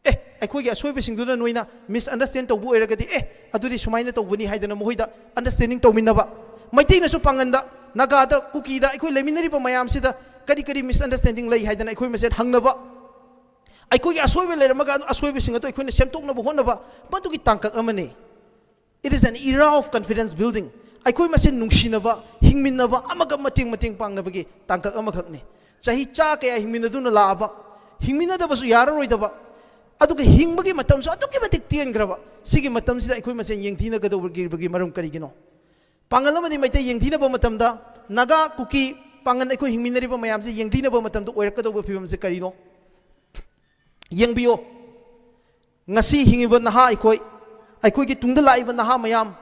ꯑꯦ, ꯑꯩꯈꯣꯏꯒꯤ ꯑꯁꯣꯏꯕꯁꯤꯡꯗꯨꯅ ꯅꯣꯏꯅ misunderstand ꯇꯧꯕ ꯑꯣꯏꯔꯒꯗꯤ, ꯑꯦ, ꯑꯗꯨꯗꯤ ꯁꯨꯃꯥꯏꯅ ꯇꯧꯕꯅꯤ ꯍꯥꯏꯗꯅ ꯃꯈꯣꯏꯗ understanding ꯇꯧꯃꯤꯟꯅꯕ꯫ ꯃꯩꯇꯩꯅꯁꯨ ꯄꯥꯡꯒꯜꯗ, ꯅꯥꯒꯥꯗ, ꯀꯨꯀꯤꯗ, ꯑꯩꯈꯣꯏ ꯂꯩꯃꯤꯟꯅꯔꯤꯕ ꯃꯌꯥꯝꯁꯤꯗ ꯀꯔꯤ ꯀꯔꯤ misunderstanding ꯂꯩ ꯍꯥꯏꯗꯅ ꯑꯩꯈꯣꯏ ꯃꯁꯦꯟ ꯍꯪꯅꯕ꯫ ꯑꯩꯈꯣꯏꯒꯤ ꯑꯁꯣꯏꯕ ꯂꯩꯔꯝꯃꯒ ꯑꯁꯣꯏꯕꯁꯤꯡ ꯑꯗꯨ ꯑꯩꯈꯣꯏꯅ ꯁꯦꯝꯗꯣꯛꯅꯕ ꯍꯣꯠꯅꯕ, ꯃꯗꯨꯒꯤ ꯇꯥꯡꯀꯛ ꯑꯃꯅꯤ꯫ It is an era of confidence building. ꯑꯩꯈꯣꯏ ꯃꯁꯦꯟ ꯅꯨꯡꯁꯤꯅꯕ, ꯍꯤꯡꯃꯤꯟꯅꯕ, ꯑꯃꯒ ꯃꯇꯦꯡ ꯃꯇꯦꯡ ꯄꯥꯡꯅꯕꯒꯤ ꯇꯥꯡꯀꯛ ꯑꯃꯈꯛꯅꯤ꯫ ꯆꯍꯤ ꯆꯥ ꯀꯌꯥ ꯍꯤꯡꯃꯤꯟꯅꯗꯨꯅ ꯂꯥꯛꯑꯕ, ꯍꯤꯡꯃꯤꯟꯅꯗꯕꯁꯨ ꯌꯥꯔꯔꯣꯏꯗꯕ, ꯑꯗꯨꯒ ꯍꯤꯡꯕꯒꯤ ꯃꯇꯝꯁꯨ ꯑꯗꯨꯛꯀꯤ ꯃꯇꯤꯛ ꯇꯦꯟꯈ꯭ꯔꯕ, ꯁꯤꯒꯤ ꯃꯇꯝꯁꯤꯗ ꯑꯩꯈꯣꯏ ꯃꯁꯦꯟ ꯌꯦꯡꯊꯤꯅꯒꯗꯧꯕꯒꯤ ꯃꯔꯝ ꯀꯔꯤꯒꯤꯅꯣ? ꯄꯥꯡꯒꯜ ꯑꯃꯗꯤ ꯃꯩꯇꯩ ꯌꯦꯡꯊꯤꯅꯕ ꯃꯇꯝꯗ ꯅꯥꯒꯥ, ꯀꯨꯀꯤ, ꯄꯥꯡꯒꯜ ꯑꯩꯈꯣꯏ ꯍꯤꯡꯃꯤꯟꯅꯔꯤꯕ ꯃꯌꯥꯝꯁꯦ ꯌꯦꯡꯊꯤꯅꯕ ꯃꯇꯝꯗ ꯑꯣꯏꯔꯛꯀꯗꯧꯕ ꯐꯤꯕꯝꯁꯦ ꯀꯔꯤꯅꯣ? ꯌꯦꯡꯕꯤꯌꯣ, ꯉꯁꯤ ꯍꯤꯡꯉꯤꯕ ꯅꯍꯥ ꯑꯩꯈꯣꯏ, ꯑꯩꯈꯣꯏꯒꯤ ꯇꯨꯡꯗ ꯂꯥꯛꯏꯕ ꯅꯍꯥ ꯃꯌꯥꯝ,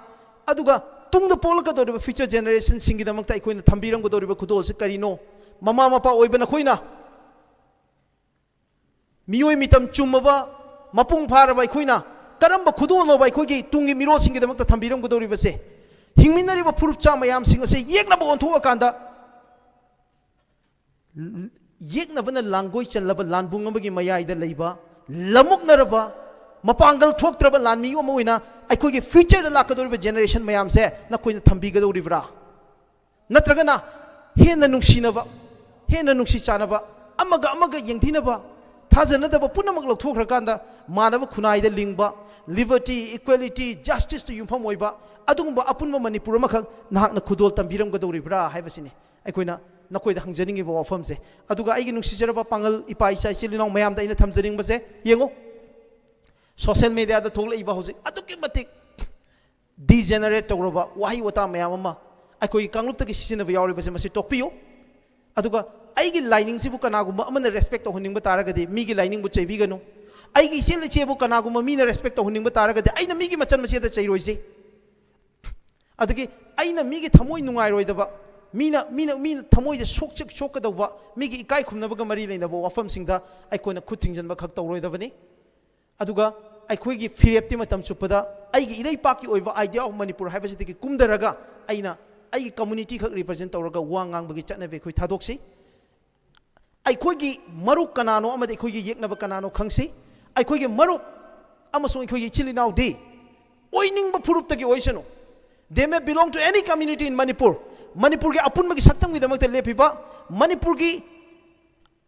ꯑꯗꯨꯒ ꯇꯨꯡꯗ ꯄꯣꯛꯂꯛꯀꯗꯧꯔꯤꯕ future generationꯁꯤꯡꯒꯤꯗꯃꯛꯇ ꯑꯩꯈꯣꯏꯅ ꯊꯝꯕꯤꯔꯝꯒꯗꯧꯔꯤꯕ ꯈꯨꯗꯣꯜꯁꯦ ꯀꯔꯤꯅꯣ? ꯃꯃꯥ ꯃꯄꯥ ꯑꯣꯏꯕ ꯅꯈꯣꯏꯅ, ꯃꯤꯑꯣꯏ ꯃꯤꯇꯝ ꯆꯨꯝꯃꯕ, ꯃꯄꯨꯡ ꯐꯥꯔꯕ ꯑꯩꯈꯣꯏꯅ ꯀꯔꯝꯕ ꯈꯨꯗꯣꯜꯅꯣꯕ ꯑꯩꯈꯣꯏꯒꯤ ꯇꯨꯡꯒꯤ ꯃꯤꯔꯣꯜꯁꯤꯡꯒꯤꯗꯃꯛꯇ ꯊꯝꯕꯤꯔꯝꯒꯗꯧꯔꯤꯕꯁꯦ? ꯍꯤꯡꯃꯤꯟꯅꯔꯤꯕ ꯐꯨꯔꯨꯞꯆꯥ ꯃꯌꯥꯝꯁꯤꯡ ꯑꯁꯦ ꯌꯦꯛꯅꯕ ꯑꯣꯟꯊꯣꯛꯑꯀꯥꯟꯗ, ꯌꯦꯛꯅꯕꯅ ꯂꯥꯡꯒꯣꯏ ꯆꯜꯂꯕ ꯂꯥꯟꯕꯨꯡ ꯑꯃꯒꯤ ꯃꯌꯥꯏꯗ ꯂꯩꯕ, ꯂꯃꯨꯛꯅꯔꯕ, ꯃꯄꯥꯡꯒꯜ ꯊꯣꯛꯇ꯭ꯔꯕ ꯂꯥꯟꯃꯤ ꯑꯃ ꯑꯣꯏꯅ ꯑꯩꯈꯣꯏꯒꯤ futureꯗ ꯂꯥꯛꯀꯗꯧꯔꯤꯕ generation ꯃꯌꯥꯝꯁꯦ ꯅꯈꯣꯏꯅ ꯊꯝꯕꯤꯒꯗꯧꯔꯤꯕ꯭ꯔꯥ? ꯅꯠꯇ꯭ꯔꯒꯅ ꯍꯦꯟꯅ ꯅꯨꯡꯁꯤꯅꯕ, ꯍꯦꯟꯅ ꯅꯨꯡꯁꯤ ꯆꯥꯟꯅꯕ, ꯑꯃꯒ ꯑꯃꯒ ꯌꯦꯡꯊꯤꯅꯕ, ꯊꯥꯖꯅꯗꯕ ꯄꯨꯝꯅꯃꯛ ꯂꯧꯊꯣꯛꯈ꯭ꯔꯀꯥꯟꯗ ꯃꯥꯟꯅꯕ ꯈꯨꯟꯅꯥꯏꯗ ꯂꯤꯡꯕ, liberty, equality, justiceꯇ ꯌꯨꯝꯐꯝ ꯑꯣꯏꯕ ꯑꯗꯨꯒꯨꯝꯕ ꯑꯄꯨꯟꯕ ꯃꯅꯤꯄꯨꯔ ꯑꯃꯈꯛ ꯅꯍꯥꯛꯅ ꯈꯨꯗꯣꯜ ꯇꯝꯕꯤꯔꯝꯒꯗꯧꯔꯤꯕ꯭ꯔꯥ ꯍꯥꯏꯕꯁꯤꯅꯤ ꯑꯩꯈꯣꯏꯅ ꯅꯈꯣꯏꯗ ꯍꯪꯖꯅꯤꯡꯉꯤꯕ ꯋꯥꯐꯝꯁꯦ꯫ ꯑꯗꯨꯒ ꯑꯩꯒꯤ ꯅꯨꯡꯁꯤꯖꯔꯕ ꯄꯥꯡꯒꯜ ꯏꯄꯥ ꯏꯆꯥ ꯏꯆꯤꯜ ꯏꯅꯥꯎ ꯃꯌꯥꯝꯗ ꯑꯩꯅ ꯊꯝꯖꯅꯤꯡꯕꯁꯦ, ꯌꯦꯡꯉꯨ, social mediaꯗ ꯊꯣꯛꯂꯛꯏꯕ ꯍꯧꯖꯤꯛ ꯑꯗꯨꯛꯀꯤ ꯃꯇꯤꯛ degenerate ꯇꯧꯔꯕ ꯋꯥꯍꯩ ꯋꯥꯇꯥ ꯃꯌꯥꯝ ꯑꯃ ꯑꯩꯈꯣꯏꯒꯤ ꯀꯥꯡꯂꯨꯞꯇꯒꯤ ꯁꯤꯖꯤꯟꯅꯕ ꯌꯥꯎꯔꯤꯕꯁꯦ ꯃꯁꯤ ꯇꯣꯛꯄꯤꯌꯨ꯫ ꯑꯗꯨꯒ ꯑꯩꯒꯤ ꯂꯥꯏꯅꯤꯡꯁꯤꯕꯨ ꯀꯅꯥꯒꯨꯝꯕ ꯑꯃꯅ respect ꯇꯧꯍꯟꯅꯤꯡꯕ ꯇꯥꯔꯒꯗꯤ ꯃꯤꯒꯤ ꯂꯥꯏꯅꯤꯡꯕꯨ ꯆꯩꯕꯤꯒꯅꯨ꯫ ꯑꯩꯒꯤ ꯏꯆꯦꯜ ꯏꯆꯦꯕꯨ ꯀꯅꯥꯒꯨꯝꯕ ꯃꯤꯅ respect ꯇꯧꯍꯟꯅꯤꯡꯕ ꯇꯥꯔꯒꯗꯤ ꯑꯩꯅ ꯃꯤꯒꯤ ꯃꯆꯟ ꯃꯆꯦꯗ ꯆꯩꯔꯣꯏꯁꯦ꯫ ꯑꯗꯒꯤ ꯑꯩꯅ ꯃꯤꯒꯤ ꯊꯃꯣꯏ ꯅꯨꯡꯉꯥꯏꯔꯣꯏꯗꯕ, ꯃꯤꯅ, ꯃꯤꯅ, ꯃꯤꯅ ꯊꯃꯣꯏꯗ ꯁꯣꯛꯆ-, ꯁꯣꯛꯀꯗꯧꯕ, ꯃꯤꯒꯤ ꯏꯀꯥꯏ ꯈꯨꯝꯅꯕꯒ ꯃꯔꯤ ꯂꯩꯅꯕ ꯋꯥꯐꯝꯁꯤꯡꯗ ꯑꯩꯈꯣꯏꯅ ꯈꯨꯠ ꯊꯤꯡꯖꯤꯟꯕ ꯈꯛ ꯇꯧꯔꯣꯏꯗꯕꯅꯤ꯫ ꯑꯗꯨꯒ ꯑꯩꯈꯣꯏꯒꯤ ꯐꯤꯔꯦꯞꯇꯤ ꯃꯇꯝ ꯆꯨꯞꯄꯗ ꯑꯩꯒꯤ ꯏꯔꯩꯄꯥꯛꯀꯤ ꯑꯣꯏꯕ idea of ꯃꯅꯤꯄꯨꯔ ꯍꯥꯏꯕꯁꯤꯗꯒꯤ ꯀꯨꯝꯊꯔꯒ ꯑꯩꯅ ꯑꯩꯒꯤ community ꯈꯛ represent ꯇꯧꯔꯒ ꯋꯥ ꯉꯥꯡꯕꯒꯤ ꯆꯠꯅꯕꯤ ꯑꯩꯈꯣꯏ ꯊꯥꯗꯣꯛꯁꯤ꯫ ꯑꯩꯈꯣꯏꯒꯤ ꯃꯔꯨꯞ ꯀꯅꯥꯅꯣ ꯑꯃꯗꯤ ꯑꯩꯈꯣꯏꯒꯤ ꯌꯦꯛꯅꯕ ꯀꯅꯥꯅꯣ ꯈꯪꯁꯤ꯫ ꯑꯩꯈꯣꯏꯒꯤ ꯃꯔꯨꯞ ꯑꯃꯁꯨꯡ ꯑꯩꯈꯣꯏꯒꯤ ꯏꯆꯤꯜ ꯏꯅꯥꯎꯗꯤ ꯑꯣꯏꯅꯤꯡꯕ ꯐꯨꯔꯨꯞꯇꯒꯤ ꯑꯣꯏꯁꯅꯨ, they may belong to any community in Manipur, ꯃꯅꯤꯄꯨꯔꯒꯤ ꯑꯄꯨꯟꯕꯒꯤ ꯁꯛꯇꯝꯒꯤꯗꯃꯛꯇ ꯂꯦꯞꯄꯤꯕ, ꯃꯅꯤꯄꯨꯔꯒꯤ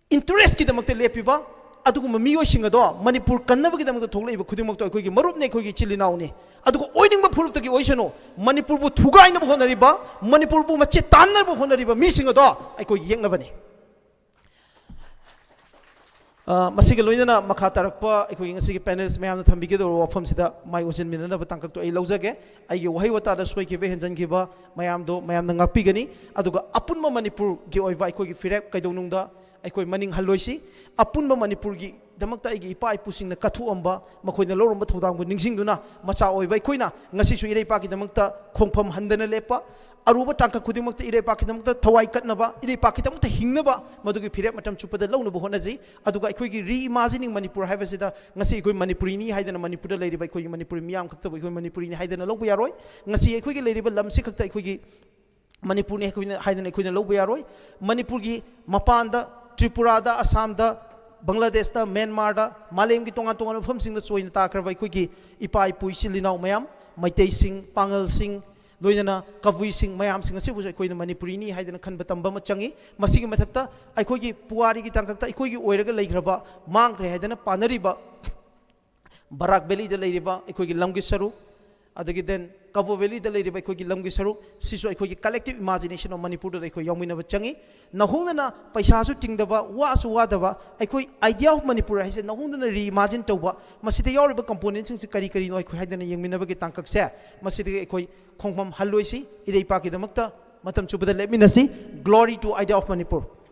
interestꯀꯤꯗꯃꯛꯇ ꯂꯦꯞꯄꯤꯕ ꯑꯗꯨꯒꯨꯝꯕ ꯃꯤꯑꯣꯏꯁꯤꯡ ꯑꯗꯣ ꯃꯅꯤꯄꯨꯔ ꯀꯟꯅꯕꯒꯤꯗꯃꯛꯇ ꯊꯣꯛꯂꯛꯏꯕ ꯈꯨꯗꯤꯡꯃꯛꯇꯣ ꯑꯩꯈꯣꯏꯒꯤ ꯃꯔꯨꯞꯅꯤ, ꯑꯩꯈꯣꯏꯒꯤ ꯏꯆꯤꯜ ꯏꯅꯥꯎꯅꯤ꯫ ꯑꯗꯨꯒ ꯑꯣꯏꯅꯤꯡꯕ ꯐꯨꯔꯨꯞꯇꯒꯤ ꯑꯣꯏꯁꯅꯨ, ꯃꯅꯤꯄꯨꯔꯕꯨ ꯊꯨꯒꯥꯏꯅꯕ ꯍꯣꯠꯅꯔꯤꯕ, ꯃꯅꯤꯄꯨꯔꯕꯨ ꯃꯆꯦꯠ ꯇꯥꯟꯅꯕ ꯍꯣꯠꯅꯔꯤꯕ ꯃꯤꯁꯤꯡ ꯑꯗꯣ ꯑꯩꯈꯣꯏꯒꯤ ꯌꯦꯛꯅꯕꯅꯤ꯫ ꯑ, ꯃꯁꯤꯒ ꯂꯣꯏꯅꯅ ꯃꯈꯥ ꯇꯥꯔꯛꯄ ꯑꯩꯈꯣꯏꯒꯤ ꯉꯁꯤꯒꯤ panelist ꯃꯌꯥꯝꯅ ꯊꯝꯕꯤꯒꯗꯧꯔꯤꯕ ꯋꯥꯐꯝꯁꯤꯗ ꯃꯥꯏ ꯑꯣꯟꯁꯤꯟꯃꯤꯟꯅꯅꯕ ꯇꯥꯡꯀꯛꯇꯣ ꯑꯩ ꯂꯧꯖꯒꯦ꯫ ꯑꯩꯒꯤ ꯋꯥꯍꯩ ꯋꯥꯇꯥꯗ ꯁꯣꯏꯈꯤꯕ, ꯍꯦꯟꯖꯟꯈꯤꯕ ꯃꯌꯥꯝꯗꯣ ꯃꯌꯥꯝꯅ ꯉꯥꯛꯄꯤꯒꯅꯤ꯫ ꯑꯗꯨꯒ ꯑꯄꯨꯟꯕ ꯃꯅꯤꯄꯨꯔꯒꯤ ꯑꯣꯏꯕ ꯑꯩꯈꯣꯏꯒꯤ ꯐꯤꯔꯦꯞ ꯀꯩꯗꯧꯅꯨꯡꯗ ꯑꯩꯈꯣꯏ ꯃꯅꯤꯡ ꯍꯜꯂꯣꯏꯁꯤ꯫ ꯑꯄꯨꯟꯕ ꯃꯅꯤꯄꯨꯔꯒꯤꯗꯃꯛꯇ ꯑꯩꯒꯤ ꯏꯄꯥ ꯏꯄꯨꯁꯤꯡꯅ ꯀꯠꯊꯣꯛꯑꯝꯕ, ꯃꯈꯣꯏꯅ ꯂꯧꯔꯝꯕ ꯊꯧꯗꯥꯡꯕꯨ ꯅꯤꯡꯁꯤꯡꯗꯨꯅ ꯃꯆꯥ ꯑꯣꯏꯕ ꯑꯩꯈꯣꯏꯅ ꯉꯁꯤꯁꯨ ꯏꯔꯩꯄꯥꯛꯀꯤꯗꯃꯛꯇ ꯈꯣꯡꯐꯝ ꯍꯟꯗꯅ ꯂꯦꯞꯄ, ꯑꯔꯨꯕ ꯇꯥꯡꯀꯛ ꯈꯨꯗꯤꯡꯃꯛꯇ ꯏꯔꯩꯄꯥꯛꯀꯤꯗꯃꯛꯇ ꯊꯋꯥꯏ ꯀꯠꯅꯕ, ꯏꯔꯩꯄꯥꯛꯀꯤꯗꯃꯛꯇ ꯍꯤꯡꯅꯕ, ꯃꯗꯨꯒꯤ ꯐꯤꯔꯦꯞ ꯃꯇꯝ ꯆꯨꯞꯄꯗ ꯂꯧꯅꯕ ꯍꯣꯠꯅꯁꯤ꯫ ꯑꯗꯨꯒ ꯑꯩꯈꯣꯏꯒꯤ reimagining ꯃꯅꯤꯄꯨꯔ ꯍꯥꯏꯕꯁꯤꯗ ꯉꯁꯤ ꯑꯩꯈꯣꯏ ꯃꯅꯤꯄꯨꯔꯤꯅꯤ ꯍꯥꯏꯗꯅ ꯃꯅꯤꯄꯨꯔꯗ ꯂꯩꯔꯤꯕ ꯑꯩꯈꯣꯏꯒꯤ ꯃꯅꯤꯄꯨꯔꯤ ꯃꯤꯌꯥꯝ ꯈꯛꯇꯕꯨ ꯑꯩꯈꯣꯏ ꯃꯅꯤꯄꯨꯔꯤꯅꯤ ꯍꯥꯏꯗꯅ ꯂꯧꯕ ꯌꯥꯔꯣꯏ꯫ ꯉꯁꯤ ꯑꯩꯈꯣꯏꯒꯤ ꯂꯩꯔꯤꯕ ꯂꯝꯁꯤ ꯈꯛꯇ ꯑꯩꯈꯣꯏꯒꯤ ꯃꯅꯤꯄꯨꯔꯅꯤ ꯑꯩꯈꯣꯏꯅ ꯍꯥꯏꯗꯅ ꯑꯩꯈꯣꯏꯅ ꯂꯧꯕ ꯌꯥꯔꯣꯏ꯫ ꯃꯅꯤꯄꯨꯔꯒꯤ ꯃꯄꯥꯟꯗ, ꯇ꯭ꯔꯤꯄꯨꯔꯥꯗ, ꯑꯁꯥꯝꯗ, ꯕꯪꯒ꯭ꯂꯥꯗꯦꯁꯇ, ꯃ꯭ꯌꯥꯟꯃꯥꯔꯗ, ꯃꯥꯂꯦꯝꯒꯤ ꯇꯣꯉꯥꯟ ꯇꯣꯉꯥꯟꯕ ꯃꯐꯝꯁꯤꯡꯗ ꯆꯣꯏꯅ ꯇꯥꯈ꯭ꯔꯕ ꯑꯩꯈꯣꯏꯒꯤ ꯏꯄꯥ ꯏꯄꯨ, ꯏꯆꯤꯜ ꯏꯅꯥꯎ ꯃꯌꯥꯝ, ꯃꯩꯇꯩꯁꯤꯡ, ꯄꯥꯉꯜꯁꯤꯡ, ꯂꯣꯏꯅꯅ ꯀꯕꯨꯏꯁꯤꯡ ꯃꯌꯥꯝꯁꯤꯡ ꯑꯁꯤꯕꯨꯁꯨ ꯑꯩꯈꯣꯏꯅ ꯃꯅꯤꯄꯨꯔꯤꯅꯤ ꯍꯥꯏꯗꯅ ꯈꯟꯕ ꯇꯝꯕ ꯑꯃ ꯆꯪꯏ꯫ ꯃꯁꯤꯒꯤ ꯃꯊꯛꯇ ꯑꯩꯈꯣꯏꯒꯤ ꯄꯨꯋꯥꯔꯤꯒꯤ ꯇꯥꯡꯀꯛꯇ ꯑꯩꯈꯣꯏꯒꯤ ꯑꯣꯏꯔꯒ ꯂꯩꯈ꯭ꯔꯕ, ꯃꯥꯡꯈ꯭ꯔꯦ ꯍꯥꯏꯗꯅ ꯄꯥꯅꯔꯤꯕ ꯕꯔꯥꯛ ꯚꯦꯂꯤꯗ ꯂꯩꯔꯤꯕ ꯑꯩꯈꯣꯏꯒꯤ ꯂꯝꯒꯤ ꯁꯔꯨꯛ, ꯑꯗꯒꯤ then ꯀꯕꯣ ꯚꯦꯂꯤꯗ ꯂꯩꯔꯤꯕ ꯑꯩꯈꯣꯏꯒꯤ ꯂꯝꯒꯤ ꯁꯔꯨꯛ, ꯁꯤꯁꯨ ꯑꯩꯈꯣꯏꯒꯤ collective imagination of ꯃꯅꯤꯄꯨꯔꯗ ꯑꯩꯈꯣꯏ ꯌꯥꯎꯃꯤꯟꯅꯕ ꯆꯪꯏ꯫ ꯅꯧꯍꯧꯅꯅ ꯄꯩꯁꯥꯁꯨ ꯇꯤꯡꯗꯕ, ꯋꯥꯁꯨ ꯋꯥꯗꯕ, ꯑꯩꯈꯣꯏ idea of ꯃꯅꯤꯄꯨꯔ ꯍꯥꯏꯁꯦ ꯅꯧꯍꯧꯅꯅ reimagine ꯇꯧꯕ, ꯃꯁꯤꯗ ꯌꯥꯎꯔꯤꯕ componentꯁꯤꯡꯁꯤ ꯀꯔꯤ ꯀꯔꯤꯅꯣ ꯑꯩꯈꯣꯏ ꯍꯥꯏꯗꯅ ꯌꯦꯡꯃꯤꯟꯅꯕꯒꯤ ꯇꯥꯡꯀꯛꯁꯦ, ꯃꯁꯤꯗꯒꯤ ꯑꯩꯈꯣꯏ ꯈꯣꯡꯐꯝ ꯍꯜꯂꯣꯏꯁꯤ꯫ ꯏꯔꯩꯄꯥꯛꯀꯤꯗꯃꯛꯇ ꯃꯇꯝ ꯆꯨꯞꯄꯗ ꯂꯦꯞꯃꯤꯟꯅꯁꯤ꯫ Glory to idea of Manipur.